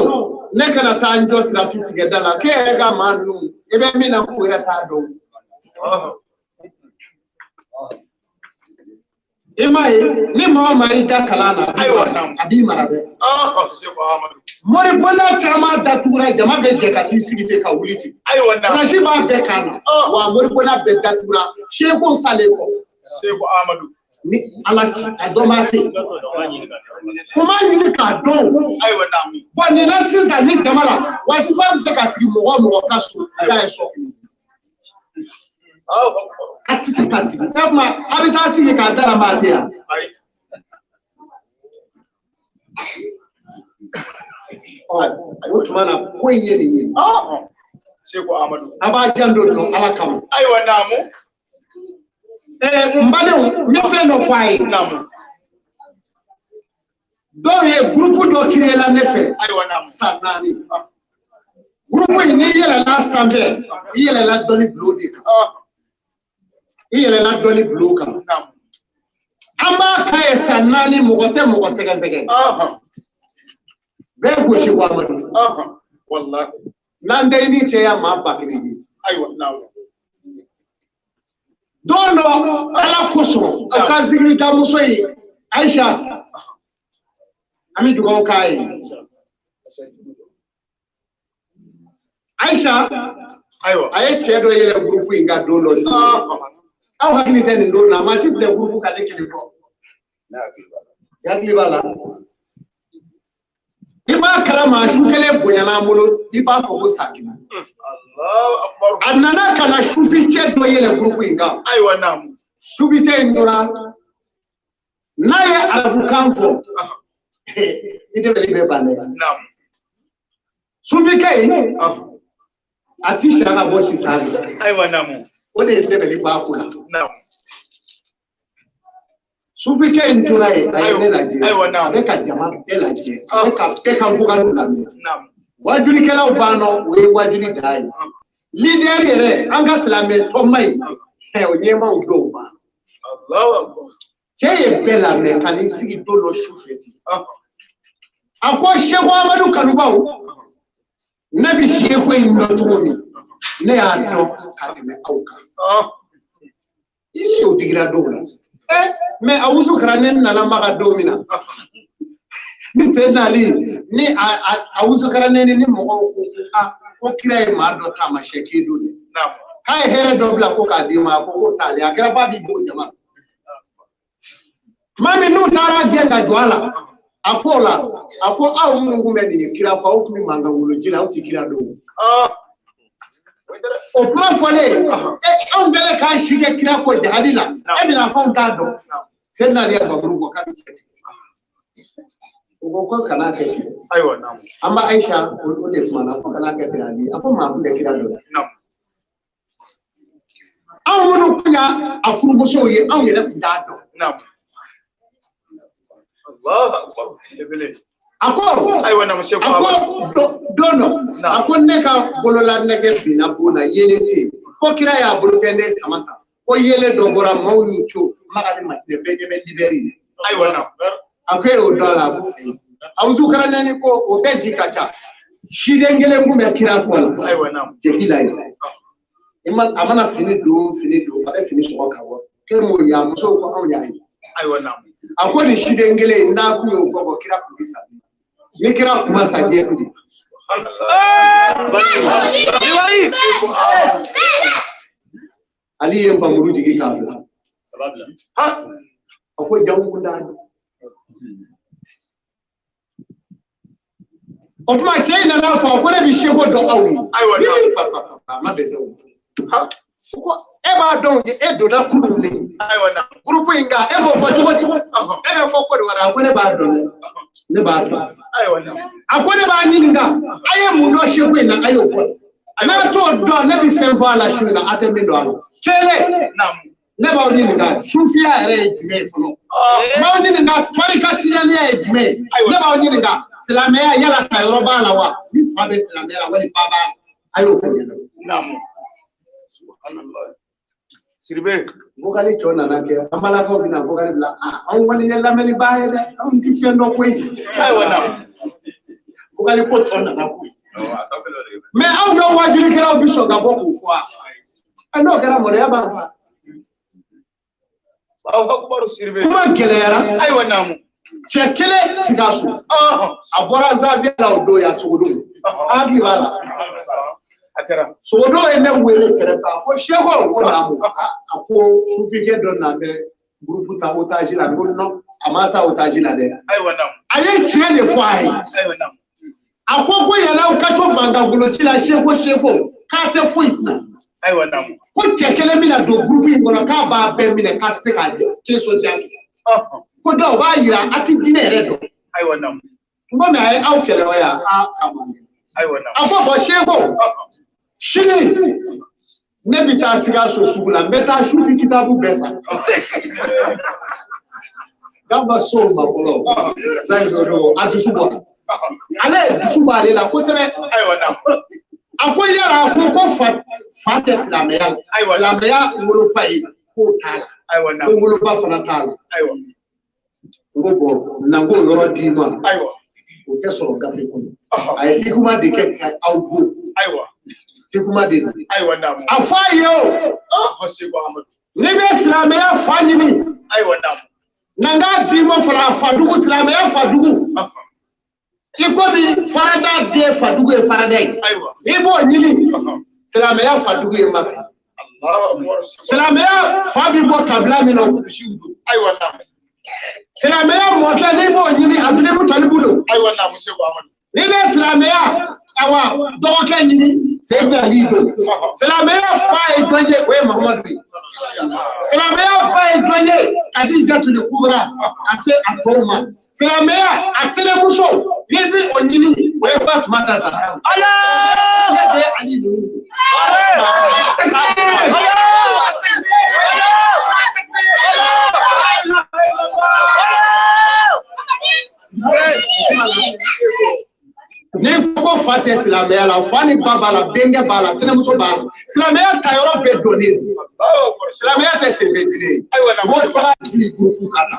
ne kana taa n jɔ siratu tigɛ da la k'e yɛrɛ ka maa ninnu i bɛ min na k'u yɛrɛ t'a dɔn. I m'a ye ni maa o maa y'i da kalan na a b'i mara dɛ. Seko Amadu. Moribonda caman datugura jama bɛ jɛ ka t'i sigi ten ka wuli ten. Ayiwa naamu. Kɔlɔsi b'a bɛɛ kan na. Wa moribonda bɛɛ datugura sekow salen kɔ. Seko Amadu. Ni Ala ci a dɔn b'a tɛ yen. O m'a ɲini k'a dɔn. Ayiwa naamu. Bɔn nin na sisan ni jama la wasifa bɛ se ka sigi mɔgɔ o mɔgɔ ka so da ye sɔ kelen. A tɛ se ka sigi. E kuma a bɛ taa sigi k'a da la maa tɛ yan. Ayi. Ɔ o tuma na ko in ye nin ye. Seko Amadu. A b'a janto nin Ala kama. Ayiwa naamu. N badenw n bɛ fɛn dɔ fɔ a ye. Naamu. Dɔw ye gurupu dɔ créé la ne fɛ. Ayiwa naamu. San 4. Gurupu in n'i yɛlɛla sanfɛ i yɛlɛla dɔnni bulon de kan. I yɛlɛla dɔnni bulon kan. Naamu. An b'a k'a ye san 4 mɔgɔ tɛ mɔgɔ sɛgɛsɛgɛ. Bɛɛ gosi ko Amadu. Walahi. N'an tɛ i ni cɛ ya maa 1000 ye. Ayiwa naamu. Don dɔ Ala kosɔn aw ka zikiridamuso ye Ayisa an bɛ dugawu k'a ye. Ayisa Ayiwa. a ye cɛ dɔ yɛlɛ gurupu in kan don dɔ su. Aw hakili tɛ nin don na maa si filɛ gurupu kan ne kelen kɔ. I hakili b'a la. I b'a kalama su kelen bonyana an bolo i b'a fɔ ko san kelen. Allahu akbar. A nana ka na suficɛ dɔ yɛlɛ gurupu in kan. Ayiwa naamu. Suficɛ in tora n'a ye arabukan fɔ i tɛ bɛ ban dɛ. Naamu. Sufikɛ in a ti siya ka bɔ sisan. Ayiwa naamu. O de ye dɛmɛli b'a ko la. Naamu. Sufikɛ in tora yen a ye ne lajɛ. Ayiwa naamu. A bɛ ka jama bɛɛ lajɛ. A bɛ ka bɛɛ ka vokaliw lamɛn. Naamu. Wajulikɛlaw b'an nɔ o ye wajuli dan ye. Leader yɛrɛ an ka silamɛ tɔnba in o ɲɛmaaw dɔw b'an. Allahu akbar. Cɛ ye bɛɛ lamɛn ka n'i sigi don dɔ su fɛ ten. A ko Seko Amadu kanubaw ne bɛ seko in dɔn cogo min ne y'a dɔn ka tɛmɛ aw kan. Ii o digira dɔw la. Mais a wusu kɛra ne nana Maka don min na. Ni Seydina Ali ni a wusu kɛra ne ni mɔgɔw ko a ko kira ye maa dɔ taamasiyɛn k'e don dɛ. K'a ye hɛrɛ dɔ bila ko k'a d'i ma a ko k'o t'ale a kɛra f'a b'i dogo jama la. Tuma min n'u taara gɛn ka jɔ a la a ko la a ko aw minnu kun bɛ nin ye kira kɔ aw kun bɛ mankan wolo ji la aw ti kira dɔn. O kuma fɔlen anw kɛlen k'an si kɛ kira kɔ jahadi la e bɛna fɔ anw t'a dɔn. Seydina Ali ye baburu bɔ k'a bɛ cɛ tigɛ. U ko ko kana kɛ ten. Ayiwa naamu. An ba Aisha o de kumana ko kana kɛ ten Ali. A ko maa kun tɛ kira dɔn. Naamu. Anw minnu kun y'a a furumusow ye, anw yɛrɛ kun t'a dɔn. Naamu. Allahu akbar. Belebele. A ko Ayiwa naamu Seku a Ahmadu. ko don dɔ a ko ne ka bolola nɛgɛ binna bon na yeelen tɛ yen. Ko kira y'a bolo kɛ ne sama ta. Ko yeelen dɔ bɔra maaw y'u co Magali Matinɛ bɛɛ ɲɛ bɛ libɛri ye. Ayiwa naamu. A ko e y'o dɔn a la a ko ayi. Awuzu kalanɛni ko o bɛɛ ji ka ca. Siden kelen kun bɛ kira kɔ la. Ayiwa naamu. Jeli la ye. I ma a mana fini don a bɛ fini sɔgɔ ka bɔ. K'e m'o ye a musow ko anw y'a ye. Ayiwa naamu. A ko nin siden kelen in n'a kun y'o bɔ bɔ kira kun bɛ sa. Ni kira kun ma sa diɲɛ kun de. Seku Ahmadu. Ali ye npamuru jigin k'a bila. Ha. A ko jamu kun t'a dɔn. O tuma cɛ in nana fɔ a ko ne bɛ seko dɔn aw ye. Ayiwa naamu. Pa, pa, pa, pa, a ma bɛn dɔw ma. Ha. Ko e b'a dɔn e donna kurun de. Ayiwa naamu. Gurupu in kan e b'o fɔ cogo di? E bɛ fɔ ko de wɛrɛ a ko ne b'a dɔn dɛ. Ne b'a dɔn. Ayiwa naamu. A ko ne b'a ɲininka a ye mun dɔn seko in na a y'o fɔ. N'a t'o dɔn ne bɛ fɛn fɔ a la su in na a tɛ min dɔn a la. Kelen Naamu. ne b'aw ɲininka sufiya yɛrɛ ye jumɛn ye fɔlɔ. N b'aw ɲininka tɔrika tijaniya ye jumɛn ye. Ne b'aw ɲininka silamɛya yala tayɔrɔ b'a la wa? Ni fa bɛ silamɛya la wali ba b'a la a y'o fɔ n ɲɛna. Naamu. Subhanallah. Siribe. Vocal tɔ nana kɛ an balakaw bɛna vocal bila a anw kɔni ye lamɛnnibaa ye dɛ anw ti fɛn dɔn koyi. Ayiwa naamu. Vocal ko tɔ nana koyi. Mais anw ka wajulikɛlaw bi sɔn ka bɔ k'o fɔ wa? Ɛ n'o kɛra mɔriya b'an fa. Allahu akbar Siribe. Kuma gɛlɛyara. Ayiwa naamu. Cɛ kelen Sikaso. Ɔhɔn. A bɔra Zaviya la o don yan Sogodon. An hakili b'a la. A kɛra. Sogodon ye ne wele kɛrɛfɛ a ko Seko ko naamu. A ko sufikɛ dɔ na bɛ gurupu ta otage la n ko non a ma ta otage la dɛ. Ayiwa naamu. A ye tiɲɛ de fɔ a ye. Ayiwa naamu. A ko ko yɛlɛw ka to mankan goloci la Seko Seko k'a tɛ foyi kunna. Ayiwa naamu. Ko cɛ kelen bɛna don gurupu in kɔnɔ k'a b'a bɛɛ minɛ k'a tɛ se k'a keso jaabi. Ɔhɔn. Ko dɔw b'a yira a ti diinɛ yɛrɛ dɔn. Ayiwa naamu. N ko mɛ a ye aw kɛlɛ wa yan a a man kɛnɛ. Ayiwa naamu. A ko bɔn Seko Ɔhɔn. sini ne bɛ taa Sikaso sugu la n bɛ taa sufi kitabu bɛɛ san. K'a ma s'o ma fɔlɔ. Zayi a dusu bɔra. Ale dusu b'ale la kosɛbɛ. Ayiwa naamu. A ko yala a ko ko fa fa tɛ silamɛya la. Ayiwa. Silamɛya wolofa ye k'o t'a la. Ayiwa Ko naamu. woloba fana t'a la. Ayiwa. N ko bɔn na k'o yɔrɔ d'i ma. Ayiwa. O tɛ sɔrɔ gafe kɔnɔ. Ɔhɔn. A ye hikima de kɛ ka aw bon. Ayiwa. Hikima de don. Ayiwa naamu. A fɔ a ye o. Ɔhɔn Seku Ahmadu. N'i bɛ silamɛya fa ɲini. Ayiwa naamu. Na n k'a d'i ma fɔlɔ a fadugu silamɛya fadugu. Ɔhɔn. I komi farada den fadugu ye farada ye. Ayiwa. I b'o ɲini. Ɔhɔn. Silamɛya fadugu ye Maka ye. Allahu akbar. Silamɛya fa bi bɔ kabila min na o kulusiw don. Ayiwa naamu. Silamɛya mɔkɛ n'i b'o ɲini Abudulayi Talibu don. Ayiwa naamu Seku Ahmadu. N'i bɛ silamɛya awa dɔgɔkɛ ɲini Seyidina Ali don. Silamɛya fa ye jɔn ye o ye Muhamadu ye. Silamɛya fa ye jɔn ye Kadijatuli Kubra ka se a tɔw ma. Silamɛya a tɛnɛmuso n'i bɛ o ɲini o ye Fatumata Zahara. Ala. Ne de ye Ali ninnu ye. N'i ko fa tɛ silamɛya la fa ni ba b'a la denkɛ b'a la tɛnɛmuso b'a la silamɛya ta yɔrɔ bɛɛ donnen don. Silamɛya tɛ senfɛtiri ye. Ayiwa naamu. Mɔgɔ taara fili gurupu ka na.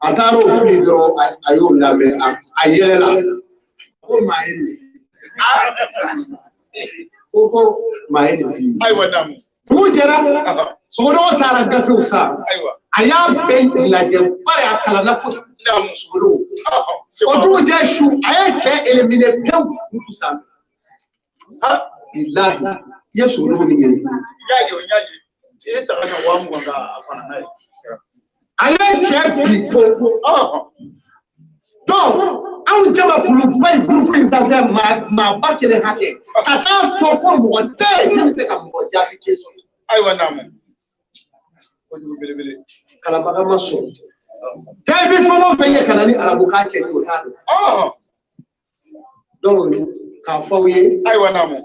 A taara o fili dɔrɔn a y'o lamɛn a yɛlɛla. Ko maa ye nin. Ko maa ye nin fili. Ayiwa naamu. Dugu jɛra Sogodogo taara gafew san. Ayiwa. A y'a bɛɛ lajɛ bari a kalanna kojugu. Naamu. Sogodogo. Ɔhɔn. Seku O Ahmadu. dugu jɛ su a ye cɛ éliminer pewu gurupu sanfɛ. Ha. Bilahi i ye Sogodogo min ɲini. N y'a ye o n y'a ye. I ye saga san 20,000 ka a fana n'a ye. A ye cɛ bi ko. Ɔhɔn. Donc anw jamakuluba in gurupu in sanfɛ maa ba kelen hakɛ ka taa fɔ ko mɔgɔ tɛ yen min bɛ se ka mɔgɔ jaabi question. Ayiwa naamu. Kojugu belebele. Kalanbaga ma sɔn. Jaabi fɛn o fɛn ye ka na ni arabukan cɛ ye o t'a dɔn. Donc k'a fɔ aw ye. Ayiwa naamu.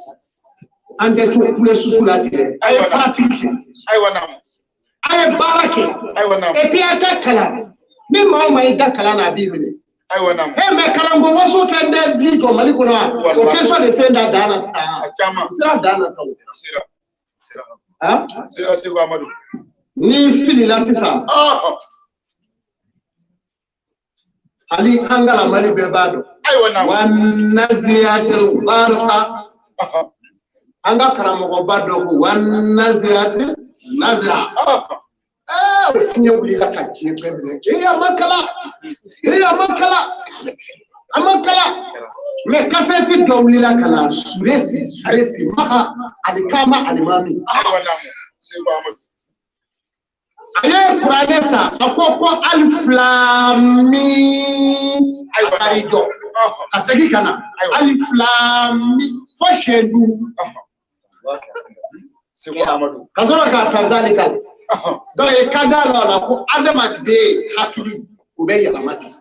An tɛ to kule susu la ten dɛ. A ye pratique kɛ. Ayiwa naamu. A ye baara kɛ. Ayiwa naamu. Et puis a ka kalan. Ni maa o maa y'i da kalan na a b'i minɛ. Ayiwa naamu. E mais kalanko waso kɛ n tɛ bi jɔ Mali kɔnɔ wa? O question de sen da dan na sisan. A caman. Sira dan na sisan. Sira. Han? Sira Segu Amadu. Ni filila sisan. Hali an ka Mali bɛɛ b'a dɔn. Ayiwa naamu. Wa naziyatil gharqa. An ka karamɔgɔba dɔ ko wa naziyatil nazia. O fiɲɛ wulila ka diɲɛ bɛɛ minɛ. Ee a ma kalan. Ee a ma kalan. A ma kalan. Mais kasɛti dɔ wulila ka na Suresi Maha Alikama Alimami. Ayiwa naamu. Segu Amadu. A ye kuranɛ ta a ko ko alif lam mim a taar'i jɔ ka segin ka na alif lam mim fo siɲɛ 5. Segu Amadu. Ka sɔrɔ k'a ta zalika. Donc i ka da la ko adamaden hakili o bɛ yɛlɛma ten.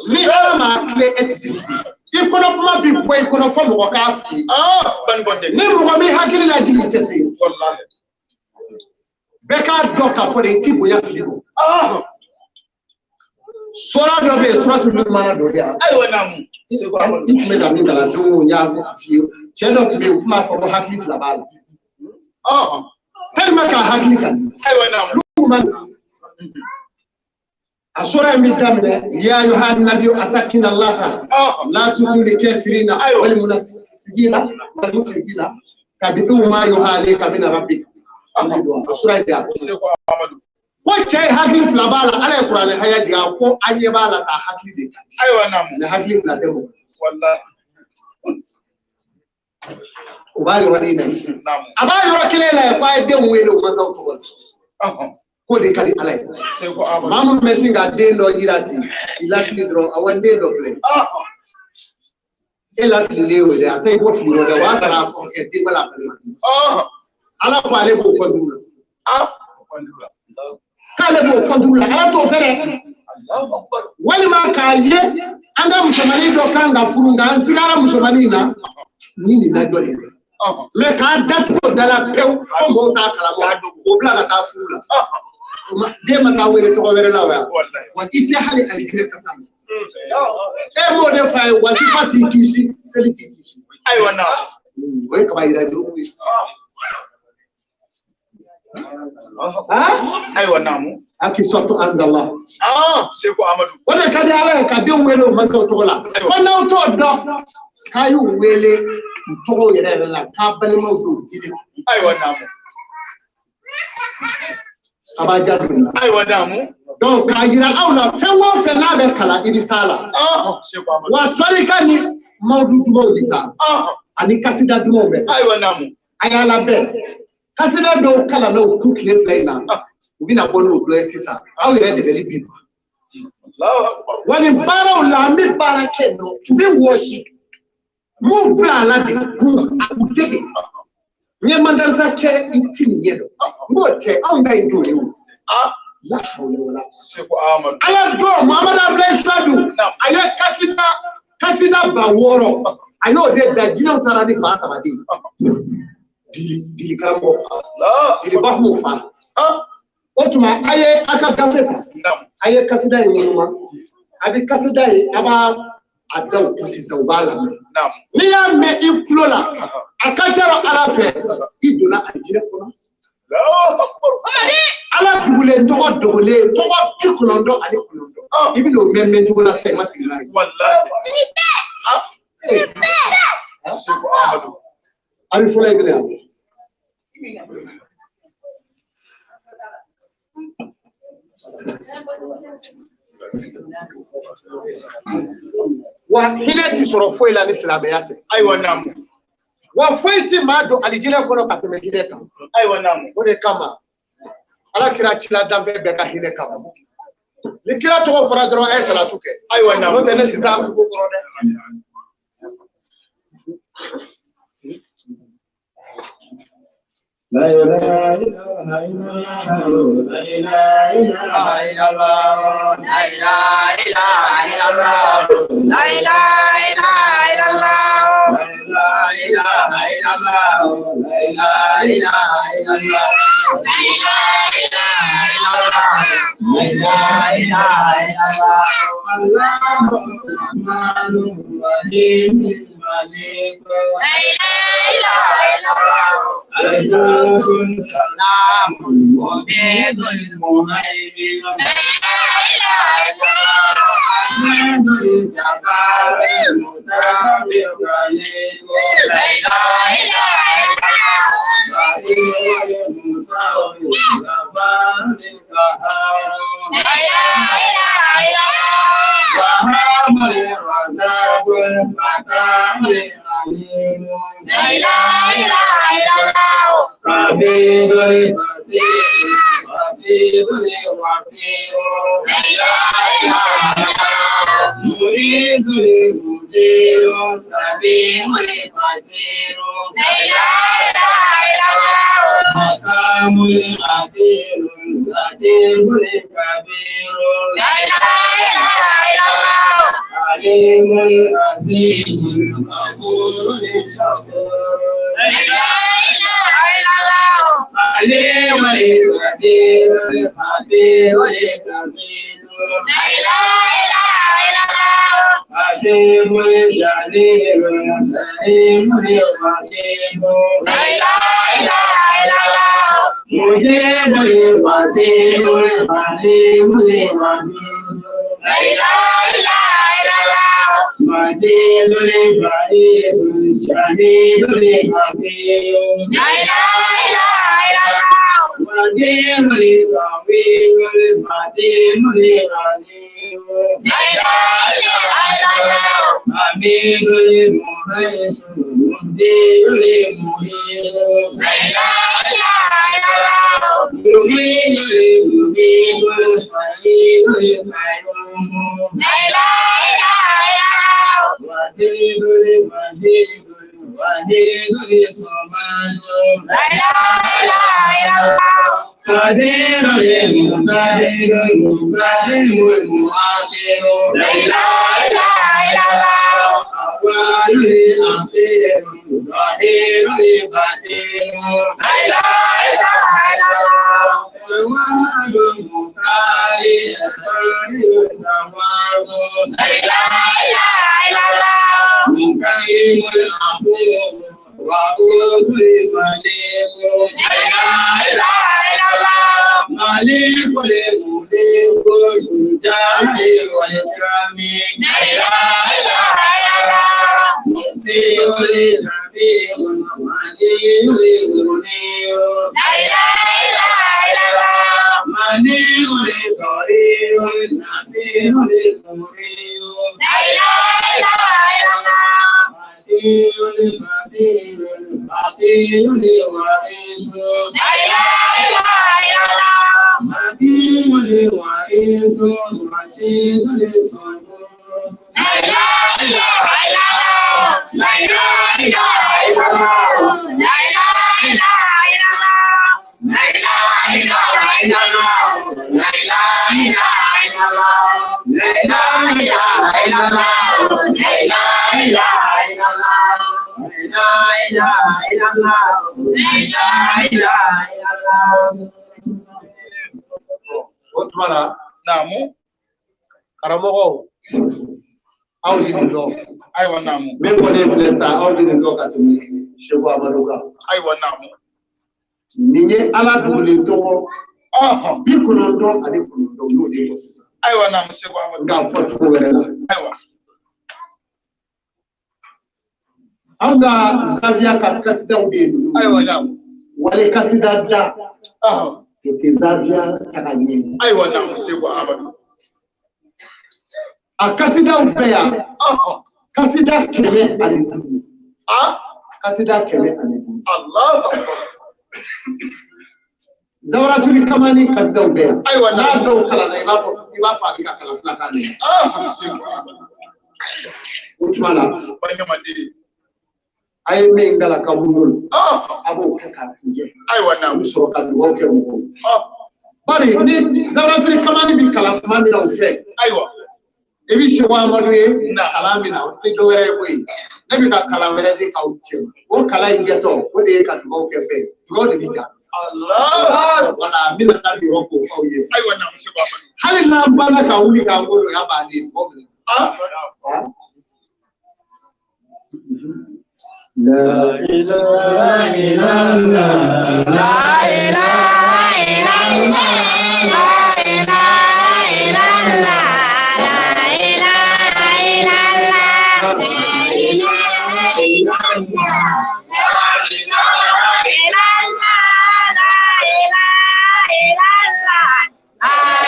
Ni ala ma tile e tɛ se tugun. I kɔnɔ kuma bi bɔ i kɔnɔ fo mɔgɔ k'a f'i ye. Ni mɔgɔ min hakili lajigin i tɛ se. Bɛɛ k'a dɔn k'a fɔ de i ti bonya fili bɔ. Sura dɔ bɛ yen suratul Luqman dɔ bɛ yan. Ayiwa naamu. I tun bɛ ka min kalan don o n y'a f'i ye cɛ dɔ tun bɛ yen u tun b'a fɔ ko hakili fila b'a la. Tellement k'a hakili ka di. Ayiwa naamu. Luqman a sura in bɛ daminɛ ya ayuha nabiyu atakina allaha la tutili kafirina wal munafiqina wal mushrikina tabi'u ma yuha alayka min rabbika. A sura in da. Ko cɛ ye hakili fila b'a la ala ye kuranɛ haya jigin a ko an ɲɛ b'a la k'a hakili de ka di. Ayiwa naamu. Ni hakili fila tɛ mɔgɔ. Walahi. O b'a yɔrɔnin na yen. A b'a yɔrɔ kelen la yen ko a ye denw wele o mansaw tɔgɔ la. K'o de ka di ala ye. Maa minnu bɛ sin ka den dɔ yira ten i lafili dɔrɔn awɔ n den dɔ filɛ. E lafililen y'o dɛ a tɛ i ko fili o dɛ o b'a sɔrɔ a kɔrɔkɛ den wala a balima. Ala ko ale b'o kɔntu la. K'ale b'o kɔntu la ala t'o fɛ dɛ. Walima k'a ye an ka musomanin dɔ kan ka furu nka an sigara musomanin na ni nin lajɔ de bɛ. Mais k'a datugu o da la pewu fo mɔgɔw t'a kalama k'o bila ka taa furu la. Den ma taa wele tɔgɔ wɛrɛ la wa? Wa i tɛ hali alijinɛ kasa mɛn. E m'o de f'a ye wasifa t'i kisi seli t'i kisi. Ayiwa naamu. O ye kaba yira jurumu ye. Ayiwa naamu. Akisatu andala. Segu Amadu. O de ka di ala ye ka denw wele o mansaw tɔgɔ la. Ko n'aw t'o dɔn k'a y'u wele u tɔgɔw yɛrɛ yɛrɛ la k'a balimaw don diinɛ. Ayiwa naamu. A b'a jaabi. Ayiwa naamu. Donc k'a yira aw la fɛn o fɛn n'a bɛ kalan i bɛ s'a la. Wa tɔrika ni mawudu dumanw bɛ taa. Ani kasida dumanw bɛ taa. Ayiwa naamu. A y'a labɛn. Kasida dɔw kalanna u kun tile fila in na. U bɛna bɔ n'o dɔ ye sisan. Aw yɛrɛ dɛmɛli bi ban. Wa nin baaraw la an bɛ baara kɛ nɔ u bɛ wɔsi. M'u bila a la de k'u dege. N ye madarasa kɛ i ti nin ɲɛ dɔn. N b'o kɛ anw ta in t'o ye o. La hawla wala. Segu Amadu. Ala dɔn Muhamadu Abudulayi Suwadu a ye kasida 6000 a y'o de da jinɛw taara ni 3000 de ye. Dili karamɔgɔ. Diliba m'o fa. O tuma a ye a ka gafe ta. A ye kasida in woloma. A bɛ kasida in a b'a a da u kun sisan u b'a lamɛn. N'i y'a mɛn i tulo la a ka ca ala fɛ i donna alijinɛ kɔnɔ. Ala dugulen tɔgɔ dogolen tɔgɔ 99 i bɛ n'o mɛn cogo la sisan i ma sigi n'a ye. Walahi. Segu Amadu. A bɛ fɔlɔ i bɛna yan. Wa hinɛ ti sɔrɔ foyi la ni silamɛya tɛ. Ayiwa naamu. Wa foyi ti maa don alijinɛ kɔnɔ ka tɛmɛ hinɛ kan. Ayiwa naamu. O de kama ala kira cila danfɛn bɛɛ ka hinɛ kama. Ni kira tɔgɔ fɔra dɔrɔn a ye salatu kɛ. Ayiwa naamu. N'o tɛ ne ti s'a ko kɔrɔ dɛ. لا إله إلا الله لا إله إلا الله لا إله إلا الله لا إله إلا الله لا إله إلا الله لا إله إلا الله لا إله إلا الله الله الرحمن الرحيم الملك لا إله إلا الله الله السلام المبيد المهيمن لا إله إلا الله العزيز الجبار المتكبر العليم لا إله إلا الله المصور الجبار القهار لا إله إلا الله وهاب الرزاق الفتاح العليم لا إله إلا الله قبيل البصير قبيل الوفير لا إله إلا الله مريد المزير سميع البصير لا إله إلا الله مقام العديل اللطيف الكبير لا إله إلا الله عليم العزيز الغفور الشكور لا إله إلا الله عليم القدير الخبير الكبير لا إله إلا الله حسيب الجليل الكريم الرحيم لا إله إلا الله مجيب البصير الحليم الرحيم لا إله إلا الله مجيد البعيس الشهيد الحكيم لا إله إلا الله ودين القوي المتين العليم لا إله إلا الله حميد المغيث المبدي المهين لا إله إلا الله مهين المجيب الحليم القيوم لا إله إلا الله وكيل المجيد الوحيد الصمد لا إله إلا الله قدير المقتدر المقدم المؤخر لا إله إلا الله أول الأخير ظاهر الباطن لا إله إلا الله الوعد المتعالي السريع التواب لا إله إلا الله كريم العفو رؤوف المليك لا إله إلا الله مالك الملك ذو الجلال والإكرام لا إله إلا الله مسير الخبير العلي الغني لا إله إلا الله مليء القرير النبي المرير لا إله إلا الله علي الخبير الحقير الوارث لا إله إلا الله مدين الوارث الرشيد الصبور لا إله إلا الله لا إله إلا الله لا إله إلا الله لا إله إلا الله لا إله إلا الله لا إله إلا الله لا إله إلا الله لا إله إلا الله لا إله إلا الله. O tuma na Naamu. Karamɔgɔw, aw ye nin dɔn. Ayiwa naamu. Min kɔni filɛ sisan, aw ye nin dɔn ka tɛmɛ Seko Amadu kan. Ayiwa naamu. Nin ye Ala dugulen tɔgɔ 99 n'o de fɔ sisan. Ayiwa naamu Seko Amadu. Nka fɔ cogo wɛrɛ la. Ayiwa. Anw ka zawiya ka kasidaw bɛ yen. Ayiwa naamu. Wale kasida da. O tɛ zawiya taga ɲɛ. Ayiwa naamu Seko Amadu. A kasidaw fɛ yan. Kasida 105. Kasida 105. Allahu akbar. Zawaratuli kamani kasidaw bɛ yan. Ayiwa n'a dɔw kalanna i b'a fɔ a bɛ ka kalan filakan de. O tuma na. Baɲamaden. A ye min kalan kaburu a b'o kɛ k'a kunjɛ. Ayiwa na. U bɛ sɔrɔ ka dugawu kɛ mɔgɔw ye. Bari ni Zaratuli kamani bɛ kalan tuma min na u fɛ. Ayiwa. I bɛ Seko Amadu ye kalan min na o tɛ dɔwɛrɛ ye koyi. Ne bɛ ka kalan wɛrɛ di k'aw cɛ. O kalan in kɛtɔ o de ye ka dugawu kɛ fɛn ye. Dugawu de bɛ jaabi. Allah. Wala n bɛna taa nin yɔrɔ k'o f'aw ye. Ayiwa na Seko Amadu. Hali n'an banna ka wuli k'an ko don o y'a bannen ye mɔgɔ minɛ. La ilaha illallah. La ilaha illallah. La ilaha illallah. La ilaha illallah. La ilaha illallah. La ilaha illallah. La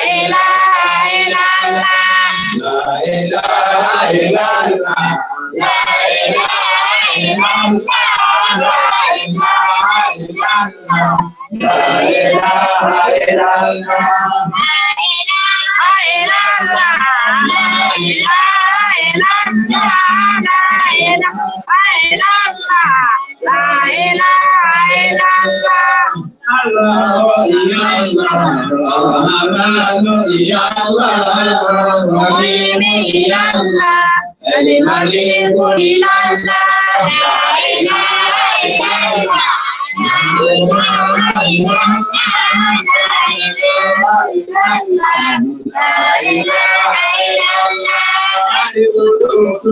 ilaha illallah. La ilaha illallah. La ilaha illallah. La ilaha illallah. La ilaha illallah. La ilaha illallah. La ilaha illallah. La ilaha illallah. La ilaha illallah. La ilaha illallah. Allah ya Allah, Ar-Rahmanu ya Allah, Ar-Rahim ya Allah, Al-Malik ya Allah. La ilaha illallah. La ilaha illallah. La ilaha illallah. La ilaha illallah. Al-Qudus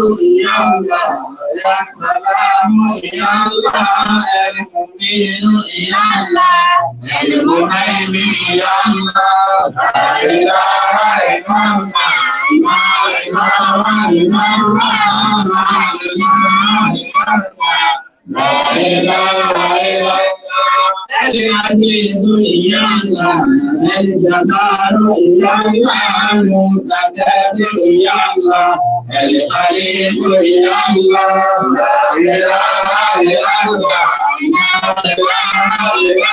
ya Allah, Ya Salam ya Allah, Al-Mu'min ya Allah, Al-Muhaymin ya Allah. La ilaha illallah. La ilaha illallah. La ilaha illallah. La ilaha illallah. العزيز يا الله، الجبار يا الله، المتكبر يا الله، الخليق يا الله، لا إله إلا الله، لا إله إلا الله،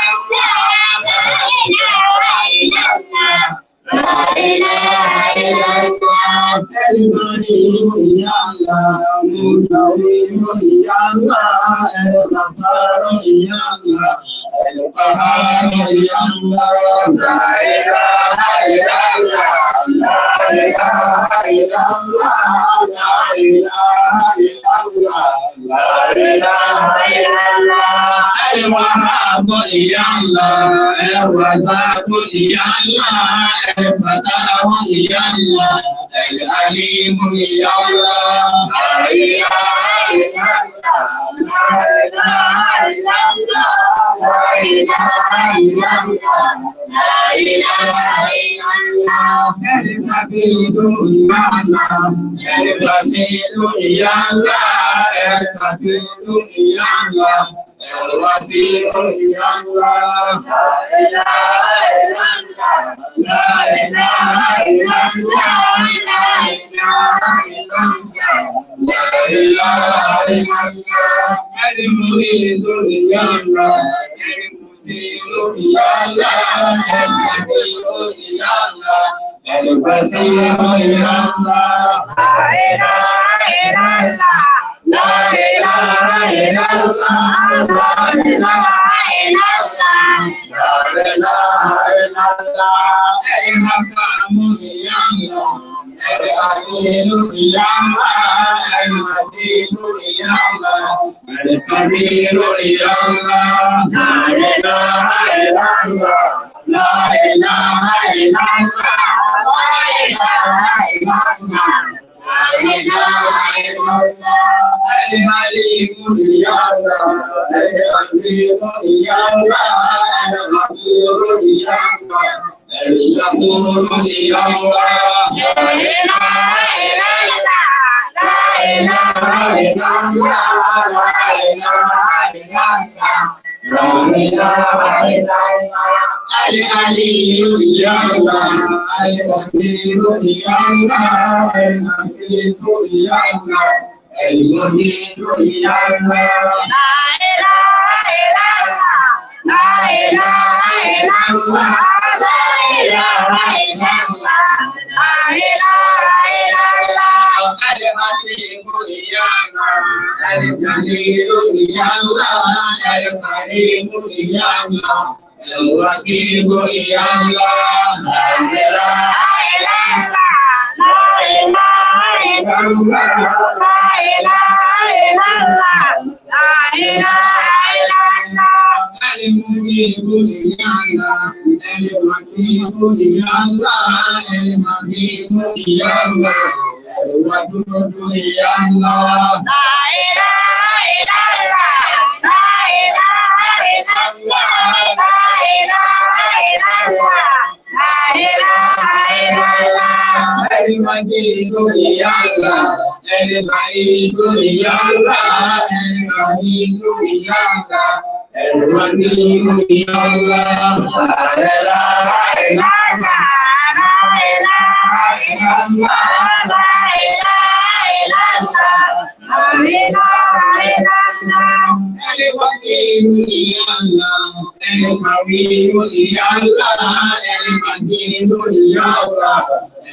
لا إله إلا الله. الغني يا الله، الكريم يا الله، الغفار يا الله، القهار يا الله، لا إله إلا الله، لا إله إلا الله، لا إله إلا الله، لا إله إلا الله، الوهاب يا الله، الرزاق يا الله، الفتاح يا الله، العليم يا الله، لا إله إلا الله، لا إله إلا الله، لا إله إلا الله، لا إله إلا الله، الحفيظ يا الله، البصير يا الله، الكفيل يا الله، الوسيع يا الله، لا إله إلا الله، لا إله إلا الله، لا إله إلا الله، لا إله إلا الله، المعز يا الله، المذل يا الله، السميع يا الله، البصير يا الله، لا إله إلا الله. لا إله إلا الله. لا إله إلا الله. لا إله إلا الله، الحكم يا الله، العليم يا الله، المتين يا الله، الكبير يا الله، لا إله إلا الله، لا إله إلا الله، لا إله إلا الله. لا إله إلا الله. الحليم يا الله، العظيم يا الله، الغفور يا الله، الشكور يا الله، لا إله إلا الله. لا إله إلا الله. لا إله إلا الله. لا إله إلا الله. العلي يا الله، الكبير يا الله، الحفيظ يا الله، المميت يا الله. لا إله إلا الله. لا إله إلا الله. لا إله إلا الله. لا إله إلا الله. المسيح يا الله، الجليل يا الله الكريم يا الله الرقيب يا الله لا إله إلا الله لا إله إلا الله لا إله إلا الله لا إله إلا الله المجيب يا الله المسيح يا الله المجيب يا الله الودود يا الله لا إله إلا الله لا إله إلا الله لا إله إلا الله لا إله إلا الله المجيد يا الله المعيز يا الله الشهيد يا الله الرقيب يا الله لا إله إلا لا إله إلا الله لا إله إلا الله لا إله إلا الله الوكيل يا الله القوي يا الله المتين يا الله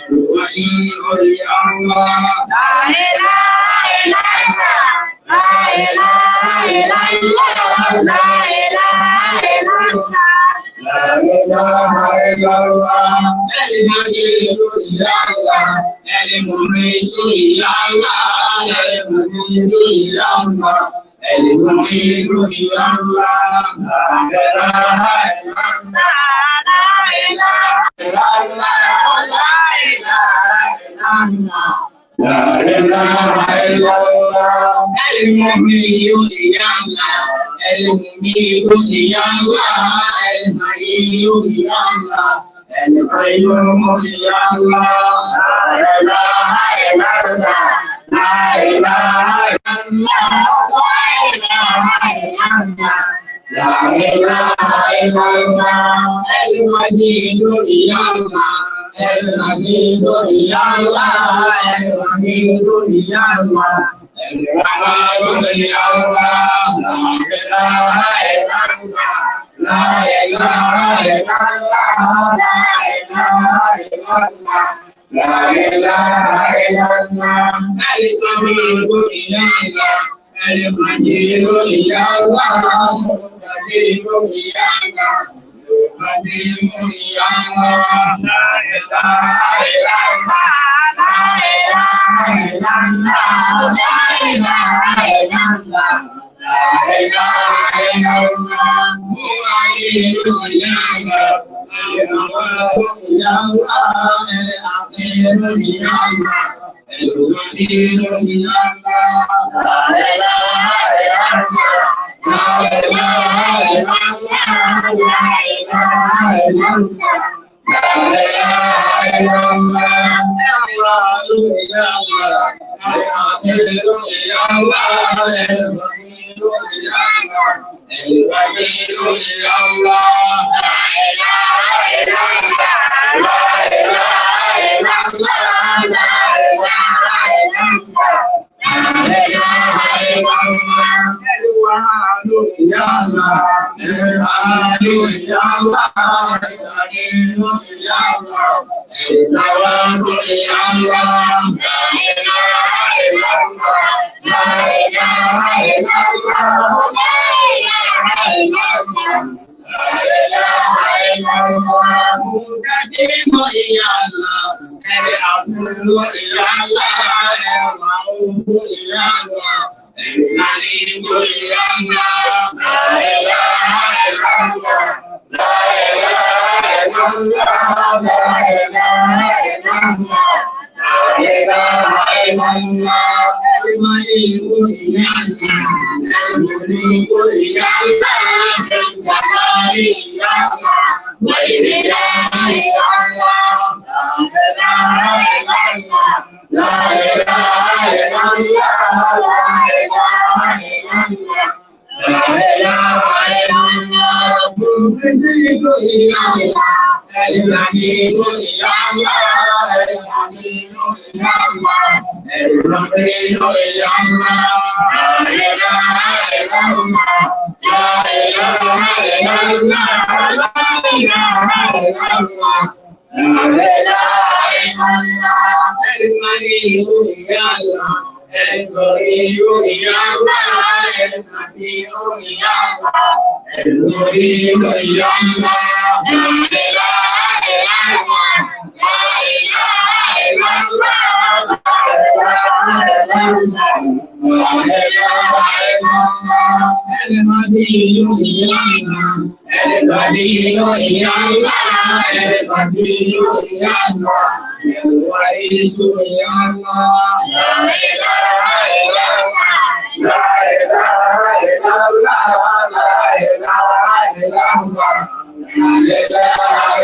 الولي يا الله لا إله إلا الله لا إله إلا الله لا إله إلا الله لا إله إلا الله المجيد يا الله المعز يا الله المجيد يا الله المعيد يا الله لا إله إلا الله لا إله لا إله إلا الله لا إله إلا الله المحيي يا الله المميت يا الله الحي يا الله القيوم يا الله لا إله إلا الله لا إله إلا الله لا إله إلا الله المجيد يا الله المجيد يا الله المجيد يا الله الرحمن يا الله لا إله إلا الله لا إله إلا الله لا إله إلا الله لا إله إلا الله القريب يا الله المجيد يا الله المجيد يا الله المجيد يا الله لا إله إلا الله لا إله إلا الله لا إله إلا الله لا إله إلا الله معين يا الله يا الله العظيم يا الله الغفير يا الله لا إله إلا الله لا إله إلا الله لا إله إلا الله لا إله إلا الله الرسول يا الله العظيم يا الله المجيد يا الله الوكيل يا الله لا إله إلا الله لا إله إلا الله لا إله إلا الله لا إله إلا الله الوهاب يا الله العلي يا الله العلي يا الله التواب يا الله لا إله إلا الله لا إله إلا الله لا إله إلا الله لا إله إلا الله مقدم يا الله الأصل يا الله المعروف يا الله المليك يا الله لا إله إلا الله لا إله إلا الله لا إله إلا الله لا إله إلا الله الملك يا الله الملك يا الله ذو الجلال يا الله والإله يا الله لا إله إلا الله لا إله إلا الله لا إله إلا الله لا إله إلا الله ممسك يا الله الملك يا الله الحميد يا الله الرحيم يا الله لا إله إلا الله لا إله إلا الله لا إله إلا الله لا إله إلا الله الملك يا الله الغني يا الله الغني يا الله الغني يا الله لا إله إلا الله لا إله إلا الله لا إله إلا الله لا إله إلا الله الغني يا الله الغني يا الله الغني يا الله الوارث يا الله لا إله إلا الله لا إله إلا الله لا إله إلا الله لا إله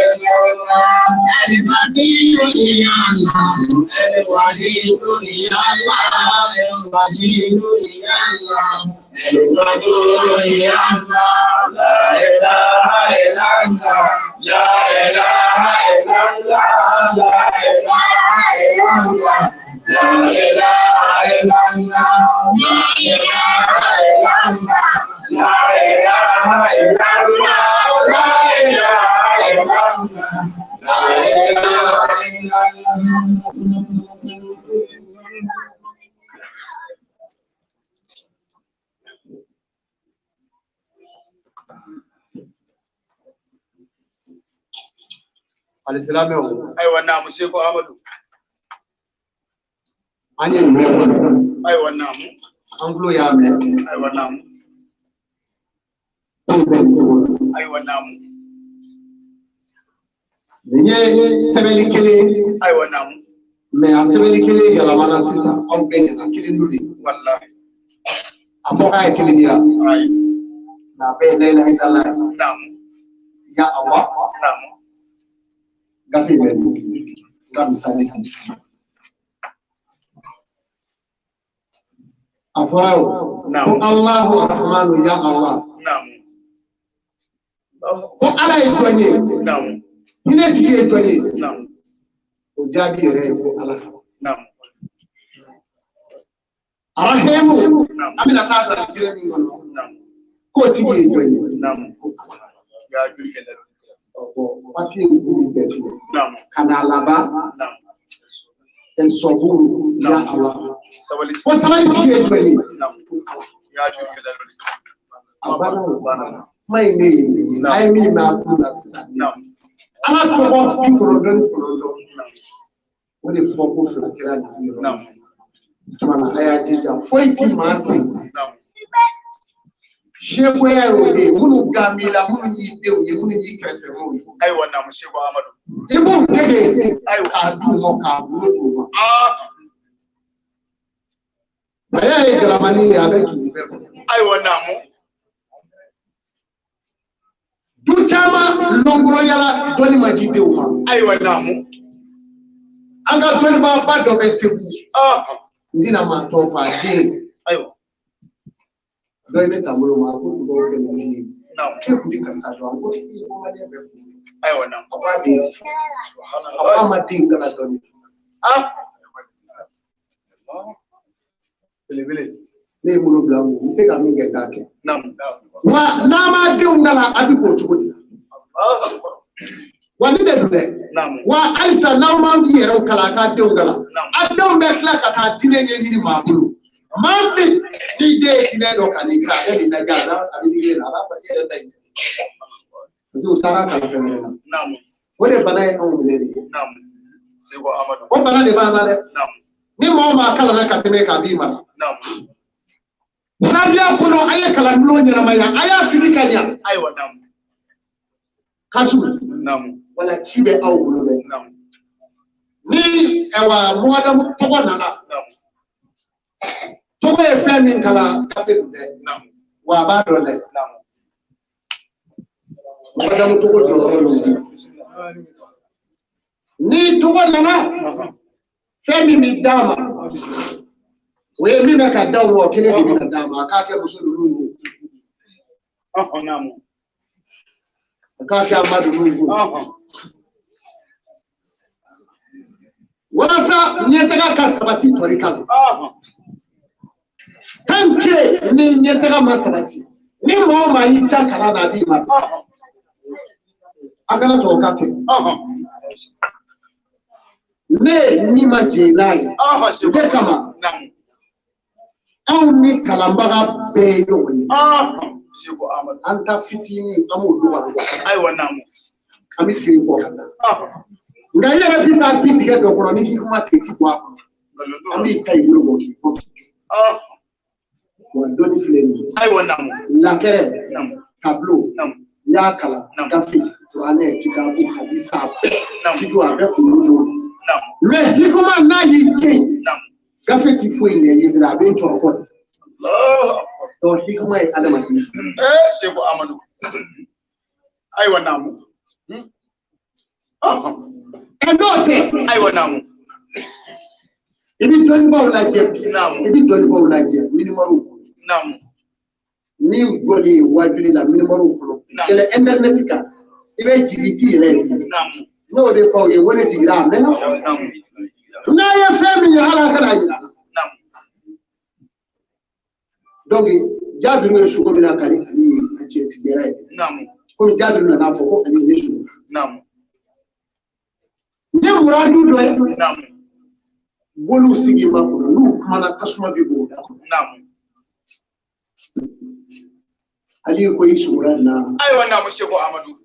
إلا الله الغني يا الله الوارث يا الله الوزير يا الله الصبور يا الله لا إله إلا الله لا إله إلا الله لا إله إلا الله لا إله إلا الله لا إله إلا الله لا إله إلا الله لا إله إلا الله لا إله إلا الله. Alisilamɛw. Ayiwa naamu Seko Amadu. An ye nin bɛɛ kɔnɔ. Ayiwa naamu. An tulo y'a mɛn. Ayiwa naamu. Anw bɛɛ nin cogo la. Ayiwa naamu. Nin ye sɛbɛnni kelen ye. Ayiwa naamu. Mɛ a sɛbɛnni kelen yɛlɛmana sisan aw bɛɛ ɲɛna kelen don de. Walahi. A fɔ k'a ye kelen ye wa? Ayi. Nka a bɛɛ ye la ilaha illallah ye. Naamu. Ya Allah. Naamu. Gafe bɛ n ka misali di. A fɔra o ko Alahu Rahmanu ya Allah. Naamu. Ko Ala ye jɔn ye. Naamu. Hinɛ tigi ye jɔn ye. Naamu. O jaabi yɛrɛ ye ko Ala. Naamu. Arahimu. Naamu. An bɛna taa don alijinɛ min kɔnɔ. Naamu. K'o tigi ye jɔn ye. Naamu. Ko Ala. Ya joli kɛlɛ. Papiye ninnu bɛɛ filɛ. Naamu. Ka n'a laban. Naamu. El-Saburu ya Allah. Sabali. Ko sabali tigi ye jɔn ye. Naamu. Ko Ala. Ya joli kɛlɛ. A banna o. Kuma in ne ye nin ye. A ye min mɛn a tulo la sisan. Naamu. Ala tɔgɔ 99. Naamu. O de fɔ ko fila kɛra nin yɔrɔ. Naamu. O tuma na a y'a jija foyi ti maa sen. Naamu. Sekoya y'o de ye minnu gan b'i la minnu y'i denw ye minnu y'i kɛrɛfɛmɔgɔw ye. Ayiwa naamu Seko Amadu. I b'u dege Ayiwa. k'a d'u ma k'a bolo d'u ma. Aa. Saya ye galamani ye a bɛ jigin bɛɛ kɔnɔ. Ayiwa naamu. Du caman lɔnkɔrɔnyala dɔnni ma di denw ma. Ayiwa naamu. An ka dɔnnibaaba dɔ bɛ Segu. Aa. N tɛna maa tɔgɔ fɔ a den. Ayiwa. Dɔ ye ne ta bolo ma ko dugawu kɛ ninnu ye. Naamu. K'e kun tɛ karisa dɔn ko i ko maliyɛn bɛɛ kun. Ayiwa naamu. A ko a den. A ko a ma den kalan dɔɔni. Aa. Belebele. Ne ye bolo bila n kun n bɛ se ka min kɛ k'a kɛ. Naamu. Wa n'an m'a denw kalan a bɛ k'o cogo de la. Wa ne de don dɛ. Naamu. Wa halisa n'aw m'aw yɛrɛw kalan a k'a denw kalan. Naamu. A denw bɛ tila ka taa diinɛ ɲɛɲini maa bolo. Maa min n'i den ye diinɛ dɔn ka n'i fɛ a bɛ nin lajɛ a b'a a bɛ n'i ye a b'a fɔ e yɛrɛ ta in. Parce que u taara kalan fɛn wɛrɛ la. Naamu. O de bana ye anw minɛ de ye. Naamu. Seko Amadu. O bana de b'an na dɛ. Naamu. Ni maa o maa kalanna ka tɛmɛ k'a b'i mara. Naamu. Furajiya kɔnɔ a ye kalanbulon ɲɛnamaya a y'a sigi ka ɲa. Ayiwa naamu. Kasu. Naamu. Wala ci bɛ aw bolo dɛ. Naamu. Ni ɛwà mɔgɔdamu tɔgɔ nana. Naamu. Tɔgɔ ye fɛn min kalan gafe don dɛ. Naamu. Wa a b'a dɔn dɛ. Naamu. Mɔgɔdamu tɔgɔ jɔyɔrɔ y'o ye. Ni tɔgɔ nana fɛn min bɛ d'a ma o ye min bɛ ka da o ma o kelen de bɛ ka d'a ma a k'a kɛ muso ninnu ye Ɔhɔn naamu. a k'a kɛ amadu ninnu ye. Ɔhɔn. Walasa ɲɛtaga ka sabati tɔri kan. Ɔhɔn. Tant que ni ɲɛtaga ma sabati ni maa o maa y'i da kalan na a b'i mara. Ɔhɔn. A kana tubabukan kɛ. Ɔhɔn. Ne ni ma jɛn n'a ye. Ɔhɔn O de kama Naamu. Anw ni kalanbaga bɛɛ ye ɲɔgɔn ye. Seko Amadu. An ta fitinin an b'o dɔn ka bɔ. Ayiwa naamu. An bɛ fili bɔ ka na. Nka i yɛrɛ bi taa bi tigɛ dɔ kɔrɔ ni hikima tɛ i ti bɔ a kɔnɔ. An b'i ta i bolo bɔ k'i bɔ k'i kɛ. Wa dɔnni filɛ nin ye. Ayiwa naamu. Lakɛrɛ. Naamu. Tableau. Naamu. N y'a kalan. Naamu. Gafe. Kuranɛ, kitabu, hadisa a bɛɛ. Naamu. Fidu a bɛɛ kunkolo don. Naamu. Mɛ hikima n'a y'i gɛn. Naamu. Gafe ti foyi ɲɛ i ye dɔrɔn a bɛ jɔrɔ kɔ de. Allahu akbar. Donc hikima ye adamaden. Seko Amadu. Ayiwa naamu. Ɛ n'o tɛ. Ayiwa naamu. I bɛ dɔnnibaaw lajɛ bi. Naamu. I bɛ dɔnnibaaw lajɛ minimariw kɔnɔ. Naamu. Ni jɔlen ye wajuli la minimariw kɔnɔ. Naamu. Yɛlɛ internet kan. I bɛ jigin i t'i yɛrɛ ye. Naamu. N'o de fɔ aw ye o de jiginra a mɛnna. Naamu. N'a ye fɛn min ye hali a kana yira. Naamu. Donc Jabiru ye sogo min na k'ale Ali ye a cɛ tigɛra ye. Naamu. Komi Jabiru nana fɔ ko Ali ne sogo. Naamu. Ni muradu dɔ ye. Naamu. Boliw sigi ma kɔnɔ n'u kumana tasuma bɛ bɔ o da kɔnɔ. Naamu. Ali ko i sogora nin na. Ayiwa naamu Seko Amadu.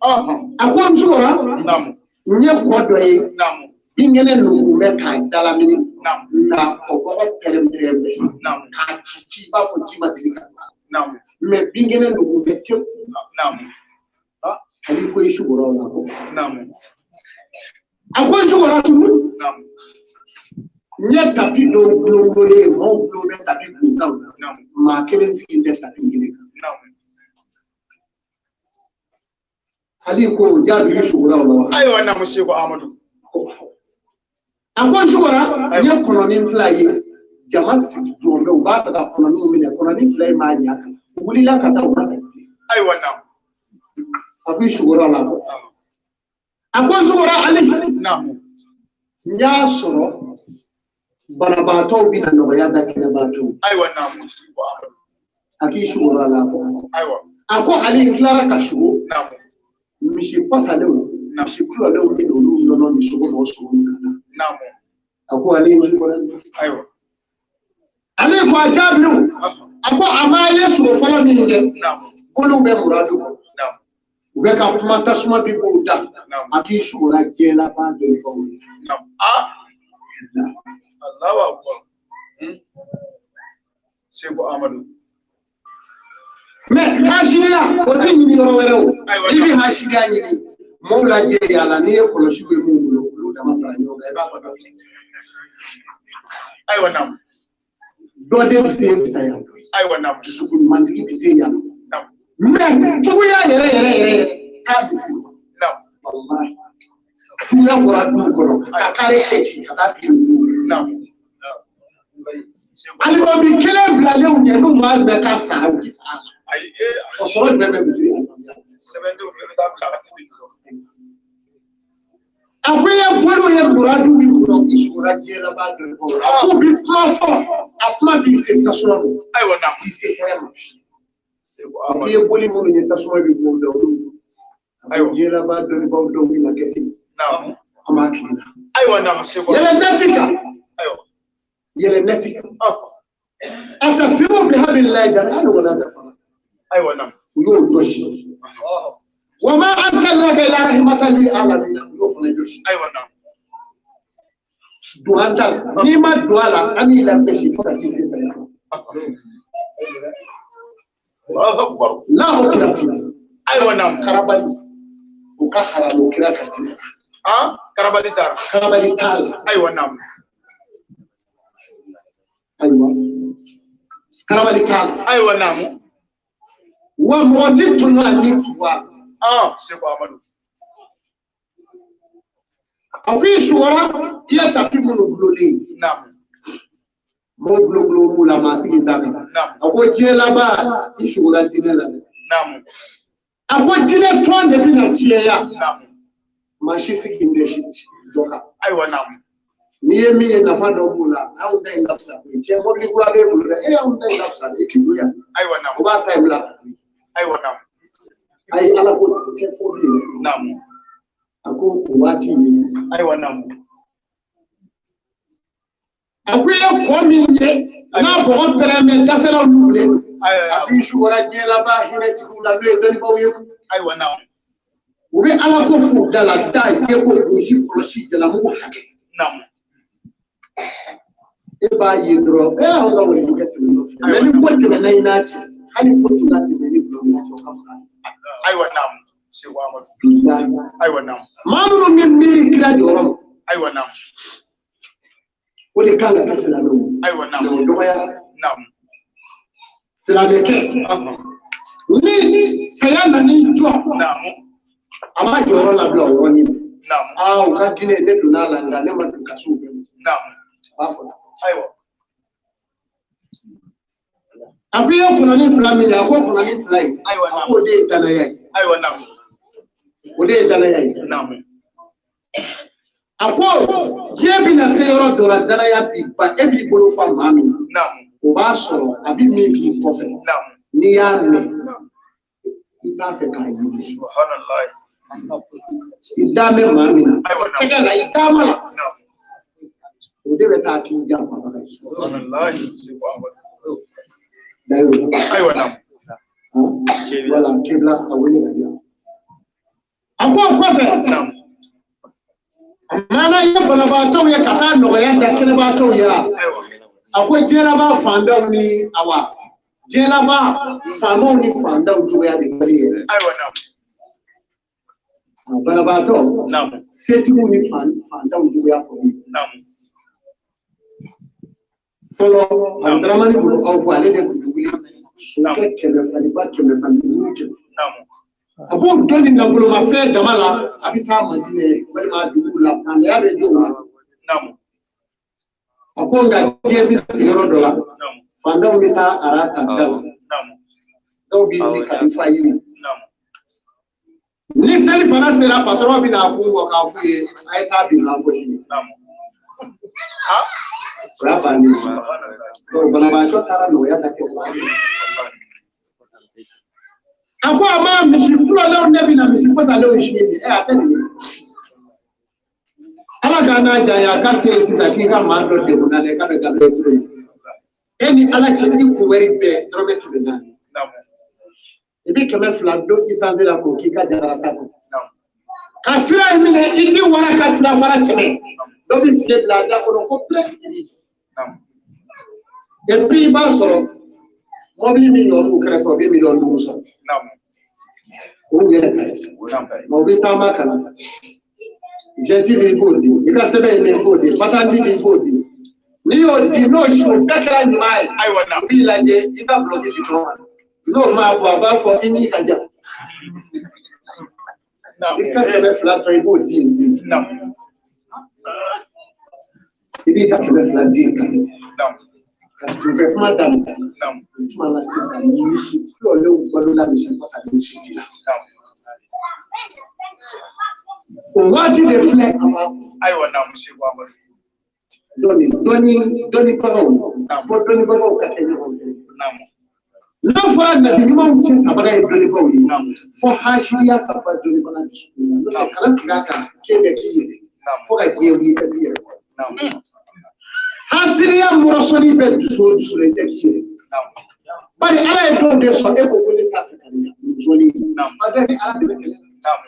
A ko n sogora. Naamu. N ye kɔ dɔ ye. Naamu. Binkɛnɛ nugu bɛ k'a dalamini. Naamu. Nka kɔbɔgɔ pɛrɛn-pɛrɛn bɛ. Naamu. K'a ci ci i b'a fɔ ji ma deli ka don. Naamu. Mɛ binkɛnɛ nugu bɛ tewu. Naamu. Ali ko i sogora o la ko. Naamu. A ko n sogora tugun. Naamu. N ye tapi dɔw gulongulonnen ye maaw gulon bɛ tapi kunsanw na. Naamu. Maa kelen sigilen tɛ tapi kelen kan. Naamu. Ali ko Jabiru sogora o la wa. Ayiwa naamu Seko Amadu. A ko n sogora n ye kɔnɔnin fila ye jama sigi jɔn bɛ u b'a fɛ ka kɔnɔninw minɛ kɔnɔnin fila in m'a ɲa kan u wulila ka taa u ma segin bilen. Ayiwa naamu. A ko i sogora o la ko. A ko n sogora Ali. Naamu. N y'a sɔrɔ banabaatɔw bɛna nɔgɔya da kɛnɛbaatɔw. Ayiwa naamu Seko Amadu. A k'i sogora a la ko. Ayiwa. A ko Ali n tilara ka sogo. Naamu. Misi pasalenw misi kulɔlenw bɛ n'olu nɔnɔ ni sogo ma o sogo min ka na. Naamu. A ko Ale ye sogo dɛ. Ayiwa. Ale ko a Jabiru. A ko a ma ye sogo fɔlɔ min kɛ. Naamu. Bolow bɛ muradu kɔ. Naamu. U bɛ ka kuma tasuma bi b'o da. Naamu. A k'i sogora diɲɛ laban dɔnnibaw ye. Naamu. Allahu akbar. Seko Amadu. Mɛ hasidiya o tɛ ɲini yɔrɔ wɛrɛ o. Ayiwa. I bɛ hasidiya ɲini maaw lajɛ yala n'i ye kɔlɔsi bɛ mun bolo olu dama fara ɲɔgɔn kan i b'a fɔ dɔ filɛ. Ayiwa naamu. Dɔ den bɛ se fisaya dɔ ye. Ayiwa naamu. Dusukun ɲumantigi bɛ se yan. Naamu. Mɛ juguya yɛrɛ yɛrɛ yɛrɛ yɛrɛ k'a bɛ se. Naamu. Walahi. Juguya bɔra du kɔnɔ ka kari kɛ ci ka taa sigi misiw. Naamu. Alimami kelen bilalenw ɲɛ n'u m'a mɛn k'a sara u ti sara la. Ayi O sɔrɔ jumɛn bɛ misiri alimamiya la? Sɛbɛndenw bɛɛ bɛ taa bila a ka sɛbɛn jukɔrɔ. A ko i ye bolo ye muradu min kɔnɔ i sogora diɲɛ laban dɔ kɔnɔ. A k'o bi kuma fɔ a kuma b'i se tasuma ma. Ayiwa A naamu. t'i se hɛrɛ ma. Seko A ko i Amadu. ye boli minnu ye tasuma bɛ bɔ o da olu. A ko Ayiwa. diɲɛ laban dɔnnibaaw dɔw bɛ na kɛ ten. Naamu. An b'a tile la. Ayiwa naamu Seko. Yɛlɛ nɛti kan. Ayiwa. Yɛlɛ nɛti kan. A ka segu bi habililayi jari hali wala dafa. Ayiwa naamu. U y'o jɔsi. Wa ma arsalnaka illa rahmatan lil alamin u y'o fana jɔsi. Ayiwa naamu. Don an ta la n'i ma don a la an b'i labɛsi fo ka t'i se saya ma. Allahu akbar. Lahu kira fi Ayiwa naamu. karabali o ka haramu kira ka diinɛ la. Karabali taara. Karabali t'a la. Ayiwa naamu. Ayiwa karabali t'a la. Ayiwa naamu. Wa mɔgɔ ti tɔɲɔ a ni ti bɔ a la. Seko Amadu. A ko i sugora i ye tapi minnu gulonlen ye. Naamu. Mɔgɔw gulon b'u la maa sigi t'a kan. Naamu. A ko diɲɛ laban i sugora diinɛ la dɛ. Naamu. A ko diinɛ tɔn de bɛna tiɲɛya. Naamu. Maa si sigi tɛ si dɔ kan. Ayiwa naamu. N'i ye min ye nafa dɔ b'u la anw ta in ka fisa koyi cɛ mɔbili kura b'e bolo dɛ e anw ta in ka fisa dɛ i ti don yan. Ayiwa naamu. O b'a ta in bila ka don. Ayiwa naamu. Ayi ala ko tɛ fɔ bilen dɛ. Naamu. A ko o waati in. Ayiwa naamu. A ko i ye kɔ min ye n'a bɔgɔ pɛrɛn bɛ dafɛlaw nugulen don. A b'i sukora diɲɛ laban hinɛtigiw la n'o ye dɔnnibaaw ye. Ayiwa naam. U bɛ ala ko f'u da la da ye ko gosi kɔlɔsi jalamugu hakɛ. Naam. E b'a ye dɔrɔn e y'anw ka wele kɛ tɛmɛ nɔfɛ. Mɛ ni ko tɛmɛna i n'a cɛ hali ko tun ka tɛmɛ ni bulon n'a cɛ o ka fisa. Ayiwa naam. Seku Amadu. Bilahi. Ayiwa naam. Maa minnu bɛ miiri kira jɔyɔrɔ ma. Ayiwa naam. O de kan ka kɛ silamɛw ye. Ayiwa naam. Mɛ o dɔgɔyara. Naam. Silamɛkɛ. Ni saya nan'i jɔ. Naam. A b'a jɔyɔrɔ labila o yɔrɔnin bɛɛ. Naam. Aa u ka diinɛ ne donna a la nka ne ma don kaso bɛɛ ma. Naam. A b'a fɔ tan. Ayiwa. A ko i ye kɔnɔni fila min ye a ko kɔnɔni fila in. Ayiwa A naam. k'o de ye danaya ye. Ayiwa naam. O de ye danaya ye. Naam. A ko diɲɛ bɛna se yɔrɔ dɔ la danaya bi ban e b'i bolo fa maa min na. Naam. O b'a sɔrɔ a bɛ min f'i kɔfɛ. Naam. N'i y'a mɛn i b'a fɛ k'a ye. Subhanallah. I da bɛ maa min na. Ayiwa naam. Tɛgɛ la i taama la. Naam. O de bɛ taa k'i janfabaga ye. Subhanallah. Seku Amadu. Dayiru. Ayiwa naam. Wala kebla a wele ka di yan. A ko o kɔfɛ. Naam. Maana ye banabaatɔw ye ka taa nɔgɔya da kɛnɛbaatɔw ye wa? Ayiwa. A ko diɲɛlaban fantanw ni awa diɲɛlaban faamaw ni fantanw cogoya de fɔli ye. Ayiwa naam. Banabaatɔ Naam. setigiw ni fantanw cogoya fɔli ye. Naam. Fɔlɔ Abudaramani bolo aw fɔ ale de tun bɛ wuli sokɛ 100 faliba 100 fali duuru 100. Naam. A b'o dɔn ni nafolomafɛn dama la a bɛ taa Madinɛ walima dugu la fantanya bɛ d'o ma. Naam. A ko nka diɲɛ bɛna se yɔrɔ dɔ la Naam. fantanw bɛ taa ara ta da la. Naam. Dɔw b'i wuli ka bi fa yiri. Naam. Ni seli fana sera patɔrɔn bɛ n'a kun bɔ k'a f'u ye a ye taa bin an fɔ sini. Naam. Ha? O y'a bannen ye. Subhanallah. Donc banabaatɔ taara nɔgɔya da kɛ. A ko a ma misi kulɔlenw ne bɛna misi kɔsalenw si min ɛ a tɛ nin ye. Ala k'a n'a janya a ka se sisan k'i ka maa dɔ degunna dɛ k'a bɛ Gabriel Touré ye. E ni Ala cɛ i kun wɛri bɛɛ dɔrɔmɛ 400. Naam. I bɛ 200 don isanse la k'o k'i ka jakarata kɔnɔ. Naam. Ka sira in minɛ i ti wara ka sira fara tɛmɛ. Dɔ bɛ fiɲɛ bila a da kɔnɔ ko pere. Naam. Et puis i b'a sɔrɔ mɔbili min jɔ b'u kɛrɛfɛ o bɛ 5 miliyɔn sɔrɔ. Naam. O y'u yɛrɛ ta ye. Naam. Mɛ u bɛ taama ka na. Jɛnti b'i b'o di, i ka sɛbɛn in b'i b'o di, patenti b'i b'o di. N'i y'o di n'o si o bɛɛ kɛra ɲuman ye. Ayiwa naam. U b'i lajɛ i ka bulɔki di dɔrɔn ma. N'o m'a bɔ a b'a fɔ i ni ka jan. Naam. I ka 200 tɔ i b'o di yen. Naam. I b'i ka 200 di yen ka tɛmɛ. Naam. Ka kunfɛ kuma daminɛ. Naam. O tuma la sisan misi kulɔlenw balola misi wasalenw siji la. Naam. O waati de filɛ a b'a kɔnɔ. Ayiwa naam Seku Amadu. Dɔnni dɔnni dɔnnibagaw fo dɔnnibagaw ka kɛ ɲɔgɔn fɛ. Naam. N'a fɔra nabi ɲumanw cɛ tabaga ye dɔnnibagaw ye Naam. fo hasiriya ka ban dɔnnibaga dusukun na n'o tɛ kana sigi a kan k'e bɛ k'i yɛrɛ Naam. fo ka diɲɛ wuli i tɛ k'i yɛrɛ kɔrɔ. Naam. Hasiriya mɔrɔsɔni bɛ dusu o dusu la i tɛ k'i yɛrɛ. Naam. Bari ala ye dɔw de sɔn e ko ko ne t'a fɛ ka nin musoni ye. Naam. A bɛɛ ni ala de bɛ kɛlɛ la. Naam.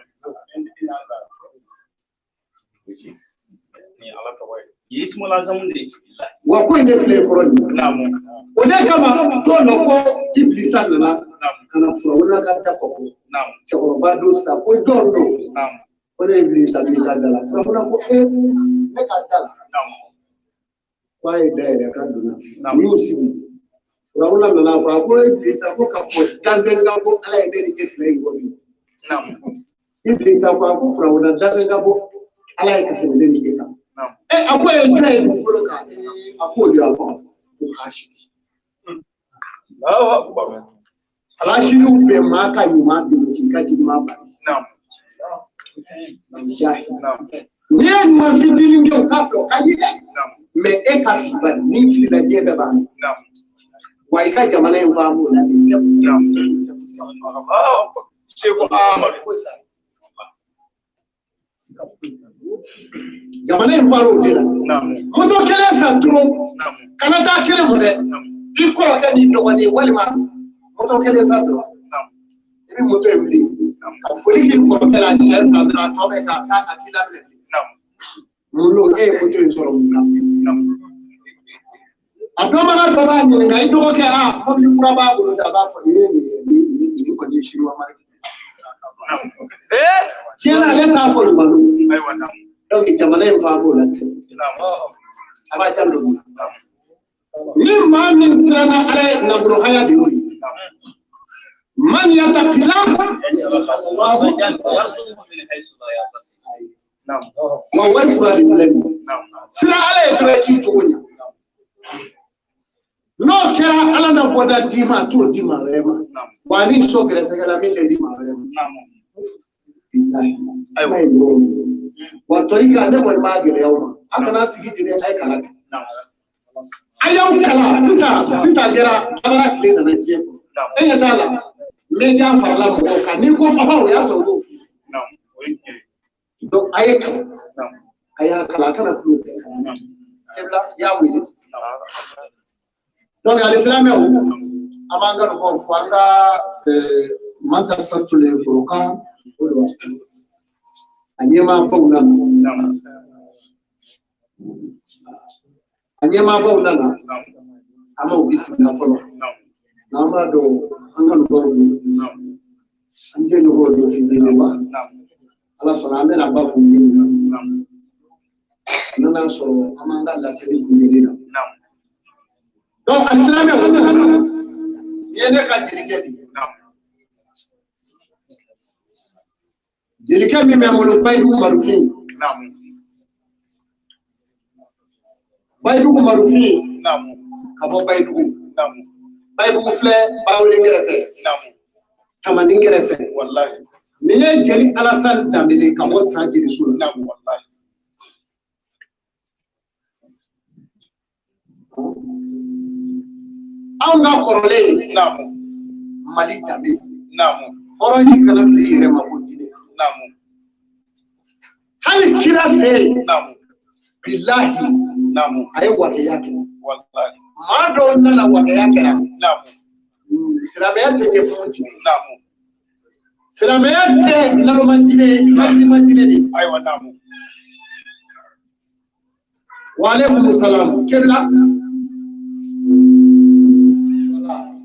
Ni Ala tɔgɔ ye. Ye ismu lazamu de ye. Wa ko in de filɛ i kɔrɔ nin ye. Naam. O de kama don dɔ ko Ibilisa nana Naam. ka na Firawuna ka da kɔkɔ. Naam. Cɛkɔrɔba dɔ sisan ko jɔn don? Naam. Ko ne ye Ibilisa b'i ka da la. Firawuna ko e ne ka da la. Naam. K'a ye da yɛlɛ k'a donna. Naam. U y'u sigi. Firawuna nana fɔ a ko Ibilisa ko k'a fɔ danfɛn ka bɔ Ala ye ne ni e fila in bɔ bi. Naam. Ibilisa ko a ko Firawuna danfɛn ka bɔ Ala ye ka tɛmɛ ne ni e kan. Naam. E a ko ye jɔn ye dugukolo kan? A k'o de y'a fɔ ko hasidi. Allahu akbar. Alhasiriw bɛ maa ka ɲuman dɛmɛ k'i ka juguman bali. Naam. Walahi. Naam. N'i ye ɲuman fitinin kɛ o k'a fɛ o ka di dɛ. Naam. Mɛ e ka fili bali n'i filila diɲɛ bɛɛ b'a mɛn. Naam. Wa i ka jamana in fa b'o la nin tɛ. Naam. Allahu akbar. Seku Amadu. Jamana in baara o de la. Moto kelen san dɔrɔn, kana taa kelen mɔ dɛ. I kɔrɔkɛ n'i dɔgɔnin walima moto kelen san dɔrɔn. I bɛ moto in wuli ka foli k'i kɔrɔkɛ la siɲɛ fila dɔrɔn, a tɔ bɛ ka taa a t'i laminɛ. Mun don e ye moto in sɔrɔ mun na? A dɔnbaga dɔ b'a ɲininka i dɔgɔkɛ a mobili kura b'a bolo dɛ, a b'a fɔ ee nin kɔni ye siniwa mariki. Tiɲɛ na ale t'a fɔ nin ma don. Donc jamana in fa b'o la ten. A b'a ca don. Ni maa min siranna Ala ye nafolo haya de y'o ye. Man yattaqillah wa wari fura de filɛ nin ye. Sira Ala ye dɔrɔn i k'i cogo ɲɛ. N'o kɛra Ala na bɔda d'i ma a t'o di maa wɛrɛ ma. Wa ni so gɛrɛsɛgɛ la min tɛ di maa wɛrɛ ma. Ayiwa. Wa tɔyi ne kɔni b'a gɛlɛya aw ma. A kana sigi ten dɛ, a ye kalan kɛ. A y'aw kalan sisan sisan kɛra dabara tile nana diɲɛ kɔnɔ. E ɲɛ t'a la media farala mɔgɔw kan n'i ko ɔhɔ o y'a sɔrɔ u y'o f'i ye. Donc a ye kalan. A y'a kalan a kana tulo kɛ. Kebla i y'a wele. Donc alisilamɛw an b'an ka mɔgɔw fo an ka Madrasatul Furqan o de a ɲɛmaabaw nana. A ɲɛmaabaw nana an m'o bisimila fɔlɔ. N'an b'a dɔn an ka mɔgɔw don. An jɛɲɔgɔnw don fitinin ma. Ala sɔnna an bɛna ba f'u ɲininka. N'a sɔrɔ an b'an ka laseli kun na. Donc alisilamɛw nin ye ne ka jelikɛ de ye. Jelikɛ min bɛ n bolo Bayidugu Marufin. Bayidugu Marufin ka bɔ Bayidugu. Bayidugu filɛ Barawele kɛrɛfɛ. Tamani kɛrɛfɛ. Nin ye jeli Alasani Danbele ka bɔ San Jeliso la. Anw ka kɔrɔlen Mali danbe. Hɔrɔn yi kana fili i yɛrɛ ma ko diinɛ. Hali kira fɛ yen. Bilahi. A ye wakɛya kɛ. Maa dɔw nana wakɛya kɛra. Silamɛya tɛ kɛ kuma diinɛ. Silamɛya tɛ naloma diinɛ ye, hakilima diinɛ de. Wa aleykum salam. Kebla.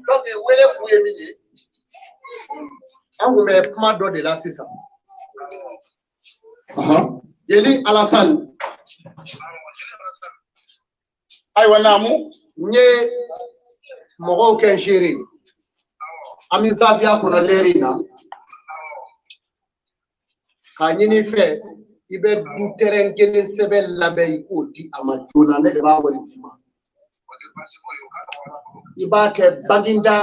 Donc wele kun ye min ye, an kun bɛ kuma dɔ de la sisan. Jeli Alasani. Ayiwa naamu. N ye mɔgɔw kɛ n seere ye. An bɛ zafiya kɔnɔ lɛri in na. K'a ɲini i fɛ i bɛ du tɛrɛn kelen sɛbɛn labɛn i k'o di a ma joona, ne de b'a wari d'i ma. I b'a kɛ Baginda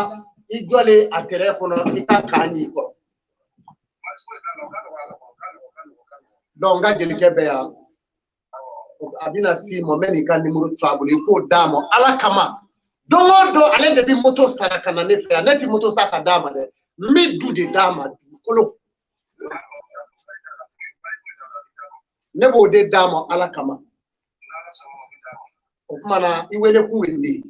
i jɔlen a tɛrɛn kɔnɔ i ka k'a ɲi kɔrɔ. Donc n ka jelikɛ bɛ yan, a bɛna s'i ma, n bɛ n'i ka nimoro to a bolo i k'o d'a ma Ala kama. Don o don ale de bɛ moto sara ka na ne fɛ yan, ne tɛ moto san ka d'a ma dɛ, n bɛ du de d'a ma, dugukolo. Ne b'o de d'a ma Ala kama. O tuma na i wele kun ye nin de ye.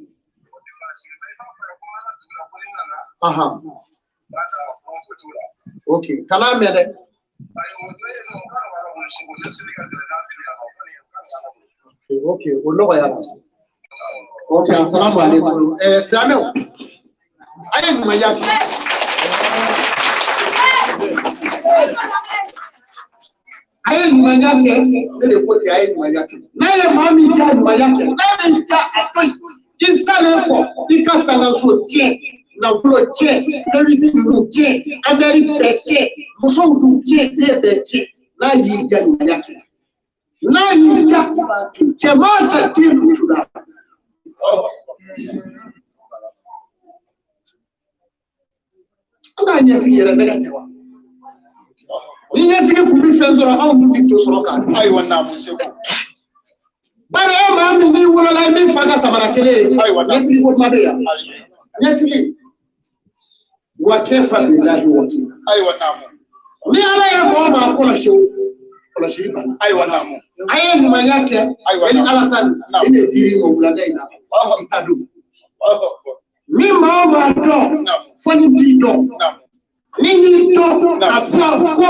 Ok, kana mɛn dɛ. Ok, o nɔgɔyara. Ok, asalamu aleykum. Silamɛw, a ye ɲumanya kɛ. A ye ɲumanya kɛ, ne de ko ten, a ye ɲumanya kɛ. N'a ye maa min diya ɲumanya kɛ, n'a min diya a to yen. I salen kɔ, i ka sangaso tiɲɛ, nafolo tiɲɛ, fɛnwiti ninnu tiɲɛ, amɛri bɛɛ tiɲɛ, musow dun tiɲɛ, den bɛɛ tiɲɛ. N'a y'i diya ɲumanya kɛ. N'a y'i diya i b'a to yen. Cɛman tɛ den dusu la. An k'a ɲɛsigi yɛrɛ ne ka tɛ wa? Ni ɲɛsigi kun bɛ fɛn sɔrɔ, anw dun tɛ to sɔrɔ k'a dun. Ayiwa naamu seko. Bari e maa min n'i wolola i min fa ka samara kelen ye. Ayiwa ɲɛsigi ko kuma bɛ yan. Ɲɛsigi. Wa kɛfa bilahi wakila. Ayiwa naamu. Ni Ala ye mɔgɔ maa kɔlɔsi o. Kɔlɔsili banna. Ayiwa naamu. A ye ɲumanya kɛ. Ayiwa E ni Alasani. Naamu. E de dir'i ma wulada in na. I ta don. Allahu akbar. Ni maa o maa dɔn, Naamu. fɔ ni t'i dɔn. Naamu. Ni y'i dɔn k'a fɔ ko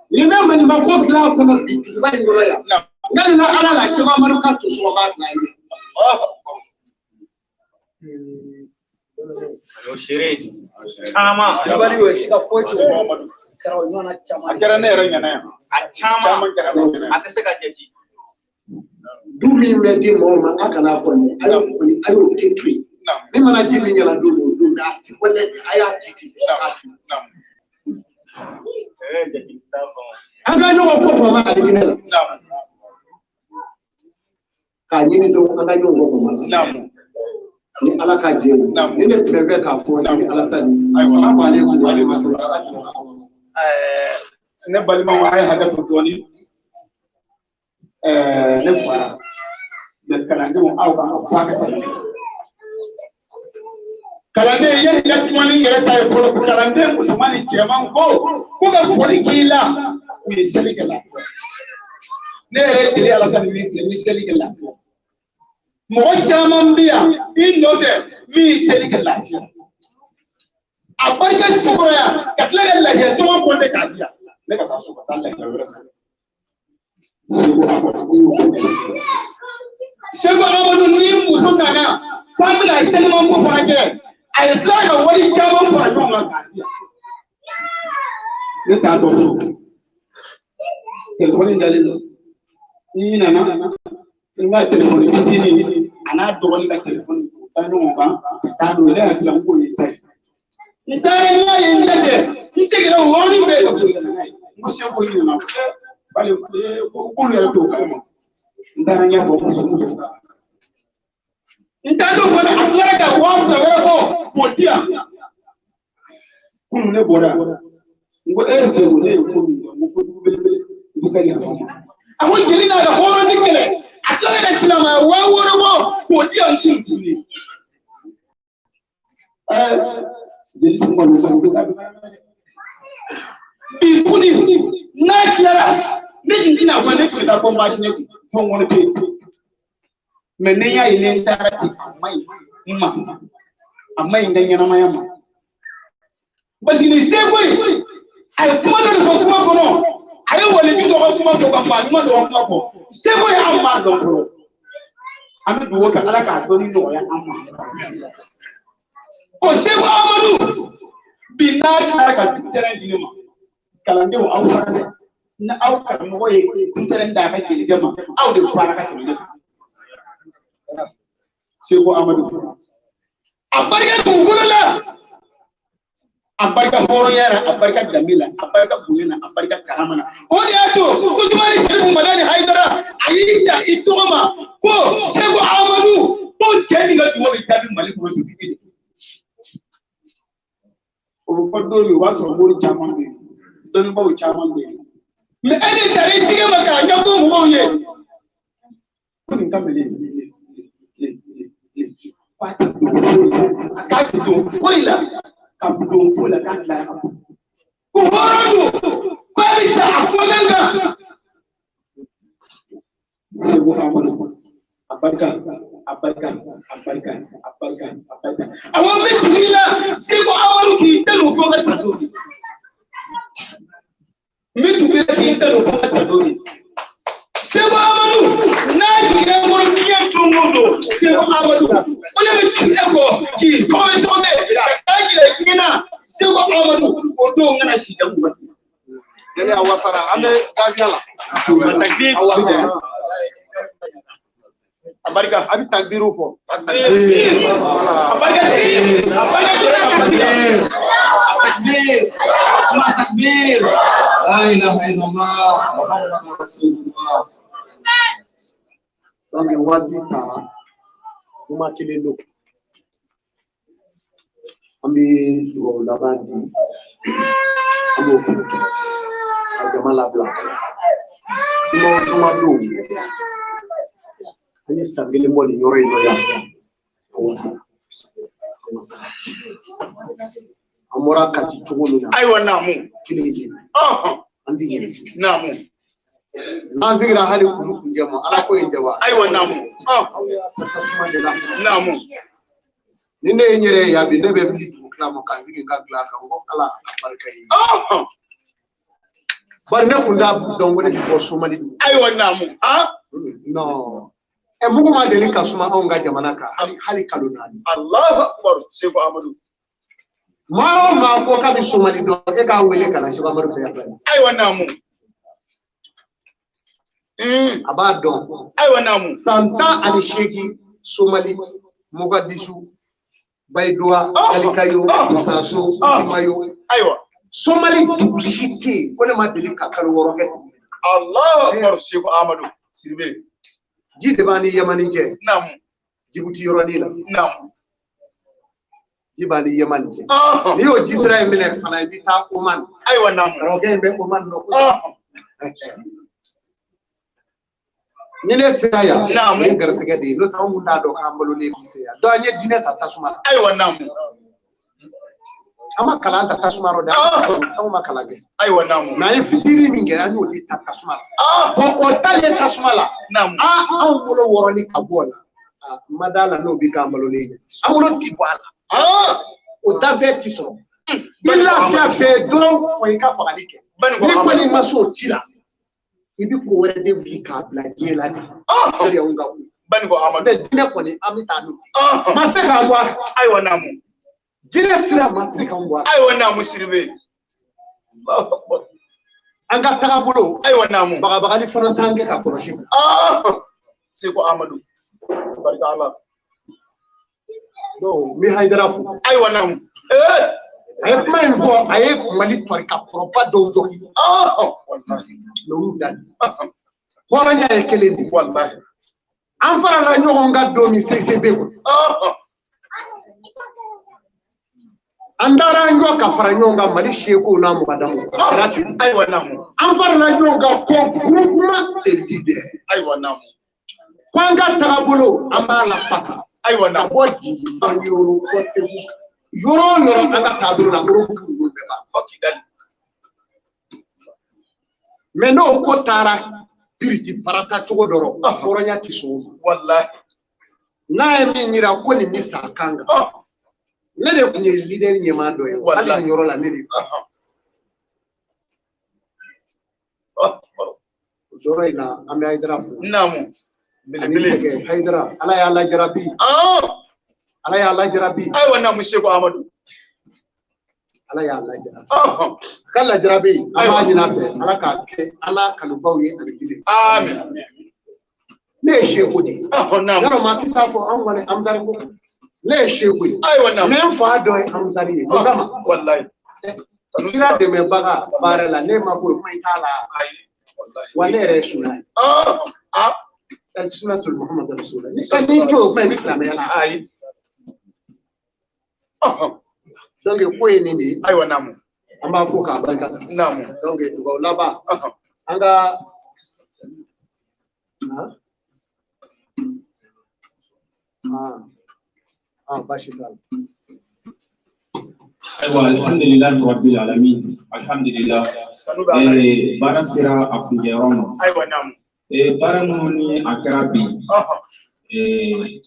nin bɛ maɲumanko dilan a kɔnɔ bi duguba in kɔnɔ yan. Naamu. N ka nin na Ala la Seko Amadu ka to sɔgɔma fila ye. Allahu akbar. Caman. Kulubali y'o siga foyi t'o Seko la. Amadu. Kɛra o ɲɔgɔnna caman A kɛra ne yɛrɛ ɲɛna yan. A caman. Caman kɛra ne ɲɛna A yan. tɛ se ka jate. Du min bɛ di mɔgɔw ma, a kana fɔ nin ye. A y'o kɔni a y'o kɛ to yen. Naamu. Min mana ji min ɲɛna don min o don mɛ a ti wale a y'a ji ten a k'a to yen. Naamu. Ee jate t'a kɔnɔ. An ka ɲɔgɔn kɔ fama alijinɛ la. Naamu. K'a ɲini dɔrɔn an ka ɲɔgɔn kɔ fama la. Naamu. Ni Ala ka jɛ ye. Naamu. Ni ne tun bɛ fɛ k'a fɔ ni Alasani. Ayiwa. Asalamu aleykum wa rahmatulahi. Ne balimaw a ye hakɛ to dɔɔni. Ne fara mɛ kalandenw aw kan ka f'a ka sabali. Kalanden yanni i ka kuma ni yɛrɛ ta ye fɔlɔ kalanden musoman ni cɛman ko ko ka foli k'i la u ye seli kɛ lafiya. Ne yɛrɛ ye jeli Alasani min filɛ n ye seli kɛ lafiya. Mɔgɔ caman bɛ yan i nɔfɛ min ye seli kɛ lafiya. A barika sokɔrɔ yan ka tila ka lafiya sɔngɔ kɔnte k'a di yan. Ne ka taa so ka taa lafiya wɛrɛ san. Seko Amadu n'i y'o kɛ. Seko Amadu ni muso nana k'an bɛna selimanko fana kɛ a ye tila ka wari caman fara ɲɔgɔn kan k'a di yan. Ne t'a dɔn so. Telefɔni dalen don. N nana n ka telefɔni fitinin a n'a dɔgɔnin ka telefɔni k'u da ɲɔgɔn kan ka taa n'o ye ne hakili la n k'o ye ta ye. N taara n y'a ye n lajɛ n seginna o yɔrɔnin bɛɛ ka boli ka na n'a ye. N ko seko n ɲinɛna bali k'olu yɛrɛ t'o kalama. N taara n ɲɛfɔ muso muso. N taatɔ fana a tilara ka 2000 wɛrɛ bɔ k'o di yan. Kunun ne bɔra yan. N ko e ye Seko ne ye ko min kɛ n ko kojugu belebele n ko ka yafa n ma. A ko jeli n'a ka hɔrɔn ti kɛlɛ a tilara ka silamɛya 6000 bɔ k'o di yan kun tuguni. Jeli tun kɔni ko ko k'a bɛ bi kuni n'a tilara ne tun tɛna fɔ ne tun bɛ taa fɔ maasi ne kun fɔ n kɔnɔ pe mɛ ne y'a ye ne taara ten a ma ɲi n ma a ma ɲi n ka ɲɛnamaya ma parce que nin seko in a ye kuma dɔ de fɔ kuma kɔnɔ a ye waliju dɔ ka kuma fɔ ka maa ɲuman dɔ ka kuma fɔ seko ye an m'a dɔn fɔlɔ an bɛ dugawu kɛ Ala k'a dɔnni nɔgɔya an ma o Seko Amadu bi n'a tilara ka du tɛrɛn di ne ma kalandenw aw fara dɛ ni aw karamɔgɔ ye du tɛrɛn d'a ka jelikɛ ma aw de fara ka tɛmɛ ne kan Seko Amadu a barika dugukolo la a barika hɔrɔnya la a barika danbe la a barika bonya na a barika karama na o de y'a to Usumani Serifu Madani Hayidara a y'i da i tɔgɔ ma ko Seko Amadu ko cɛ min ka dugawu bɛ jaabi Mali kɔnɔ bi bi de. O bɛ fɔ don min o b'a sɔrɔ mori caman bɛ yen dɔnnibaaw caman bɛ yen mɛ e de taara i tigɛ ma k'a ɲɛfɔ mɔgɔw ye ko nin ka mɛlɛ k'a ti don foyi la a k'a ti don foyi la ka don foyi la k'a tila ka bɔ ko hɔrɔn don k'a bɛ taa a kumakan kan. Seko Amadu a barika a barika a barika a barika a barika awɔ n bɛ tugu i la Seko Amadu k'i tɛ don fo ka sa don min n bɛ tugu i la k'i tɛ don fo ka sa don min Seko Amadu n'a jiginna n kɔrɔ diɲɛ don o don Seko Amadu o de bɛ tugu e kɔ k'i sɔgɔbɛ sɔgɔbɛ ka taa jira diɲɛ na Seko Amadu o don n kana si da mɔgɔ. Jeli a wasara an bɛ gafiya la. A wasara. A barika. A bɛ takbiru fɔ. A barika. A barika. A barika. Takbir. Asma takbir. La ilaha illallah Muhammadu Rasulullah. Donc waati taara kuma kelen don. An bɛ dugawu laban di an b'o kɛ ka jama labila. Kuma o kuma don. An ye san kelen bɔ nin yɔrɔ in na yan. A wasara. A wasara. An bɔra Kati cogo min na. Ayiwa naamu. Kelen ye. Ɔhɔn. An ti ɲinɛ. Naamu. N'an sigira hali kulu kunjɛ ma Ala ko in tɛ wa. Ayiwa naamu. Naamu. Ni ne ye n yɛrɛ ye yan bi, ne bɛ wuli dugu tila ma ka n sigi n ka dilan kan, n ko Ala a barika ye. Bari ne kun t'a dɔn ko ne bɛ bɔ Somali dugu. Ayiwa naamu. Non. Ɛ mugu ma deli ka suma anw ka jamana kan hali kalo 4. Alahu akubar Seku Amadu. Maa o maa ko k'a bɛ Somali dɔn, e k'a wele ka na Seku Amadu fɛ yan. Ayiwa naamu. A b'a dɔn. Ayiwa naamu. San 18 Somali, Mogadishu, Baidoa, Galikayo, Musaso, Timayo. Ayiwa. Somali dugu si tɛ yen ko ne ma deli ka kalo 6 kɛ. Alahu akubar Seku Amadu Sidibe. Ji de b'an ni Yamani cɛ. Naamu. Jibuti yɔrɔnin la. Naamu. Ji b'an ni Yamani cɛ. N'i y'o ji sira in minɛ fana, i bɛ taa Oman. Ayiwa naamu. Karamɔgɔkɛ in bɛ Oman nɔ. Ni ne sera yan, naamu, o ye garisɛgɛ de ye, n'o tɛ anw kun t'a dɔn k'an balolen bɛ se yan. Donc an ye diinɛ ta tasuma la. Ayiwa naamu. An ma kalan ta tasuma rɔ dɛ, anw ma kalan kɛ. Ayiwa naamu. Mais an ye fitinin min kɛ, an y'o de ta tasuma la. Bon, o talen tasuma la, naamu, anw bolo wɔrɔli ka bɔ o la, n ma d'a la n'o bɛ k'an balolen ye. An bolo ti bɔ a la. O danfɛn ti sɔrɔ. I lafiya fɛ dɔrɔn, wa i ka fagali kɛ. Ni kɔni ma s'o ci la, i bɛ ko wɛrɛ de wuli k'a bila diɲɛ la de. O de y'anw ka ko ye. Baniko Amadu. Mais diinɛ kɔni, an bɛ taa n'o ye. Ma se k'an bɔ a la. Ayiwa naamu. Diinɛ sira ma se k'an bɔ a la. Ayiwa naamu Sidibe. An ka tagabolo. Ayiwa naamu. Bagabagali fana t'an kɛ ka kɔlɔsi. Seku Amadu. Barika Ala. Donc n bɛ Hayidara fo. Ayiwa naamu. A ye kuma in fɔ, a ye Mali tɔrika kɔrɔba dɔw jɔ. Mais olu da. Hɔrɔnya ye kelen de ye. Walahi. An farala ɲɔgɔn kan don min CCB kɔnɔ. An taara an jɔ ka fara ɲɔgɔn kan Mali sekow n'a mɔgɔdamu. Ayiwa naamu. An farala ɲɔgɔn kan ko groupement de leaders. Ayiwa naamu. Ko an ka tagabolo, an b'a lapasa. Ayiwa naamu. Ka bɔ Jigi fɔ Yoro fɔ Segu. Yɔrɔ o yɔrɔ an ka taabolo la, Orobo ninnu bɛɛ b'a. Fɔ Kidali. Mais n'o ko taara piriti parata cogo dɔ rɔ, hɔrɔnya ti sɔn o ma. Walahi. N'a ye min yira ko nin bɛ sa a kan kan. Ne de tun ye leader ɲɛmaa dɔ ye, hali nin yɔrɔ la ne de. O yɔrɔ in na, an bɛ Hayidara fo. Naamu. Ani sɛgɛ Hayidara, Ala y'a lajarabi. Ala y'a lajarabi. Ayiwa naamu Seku Amadu. Ala y'a lajarabi. A ka lajarabi, an b'a ɲini a fɛ, Ala k'a kɛ Ala kanubaw ye ani kelen. Amin. Ne ye seku de ye. Naamu. Yarɔ maa ti taa fɔ anw kɔni Amzari ko. Ne ye seku ye. Ayiwa naamu. Mais n fa dɔ ye Amzari ye. O kama. Walahi. Kira dɛmɛbaga baara la, ne ma ko kuma i t'a la. Ayi. Walahi. Wa ne yɛrɛ ye suna ye. Sunatul Muhammad Rasulullah. Ni t'o kuma i bɛ silamɛya la. Ayi. Donc ko ye nin de ye. Ayiwa naamu. An b'a fɔ k'a barika da. Naamu. Donc dugawu laban. An ka. Baasi t'a la. Ayiwa, alhamdulilahi rabbil alamin, alhamdulillah. Baara sera a kuncɛyɔrɔ ma. Ayiwa naamu. Baara minnu ni a kɛra bi,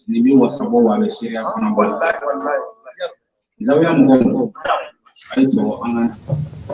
nin bɛ wasabɔ wa a bɛ seereya fana bɔ. Walahi walahi. Zawiya mɔgɔw, a ye tɔ an ka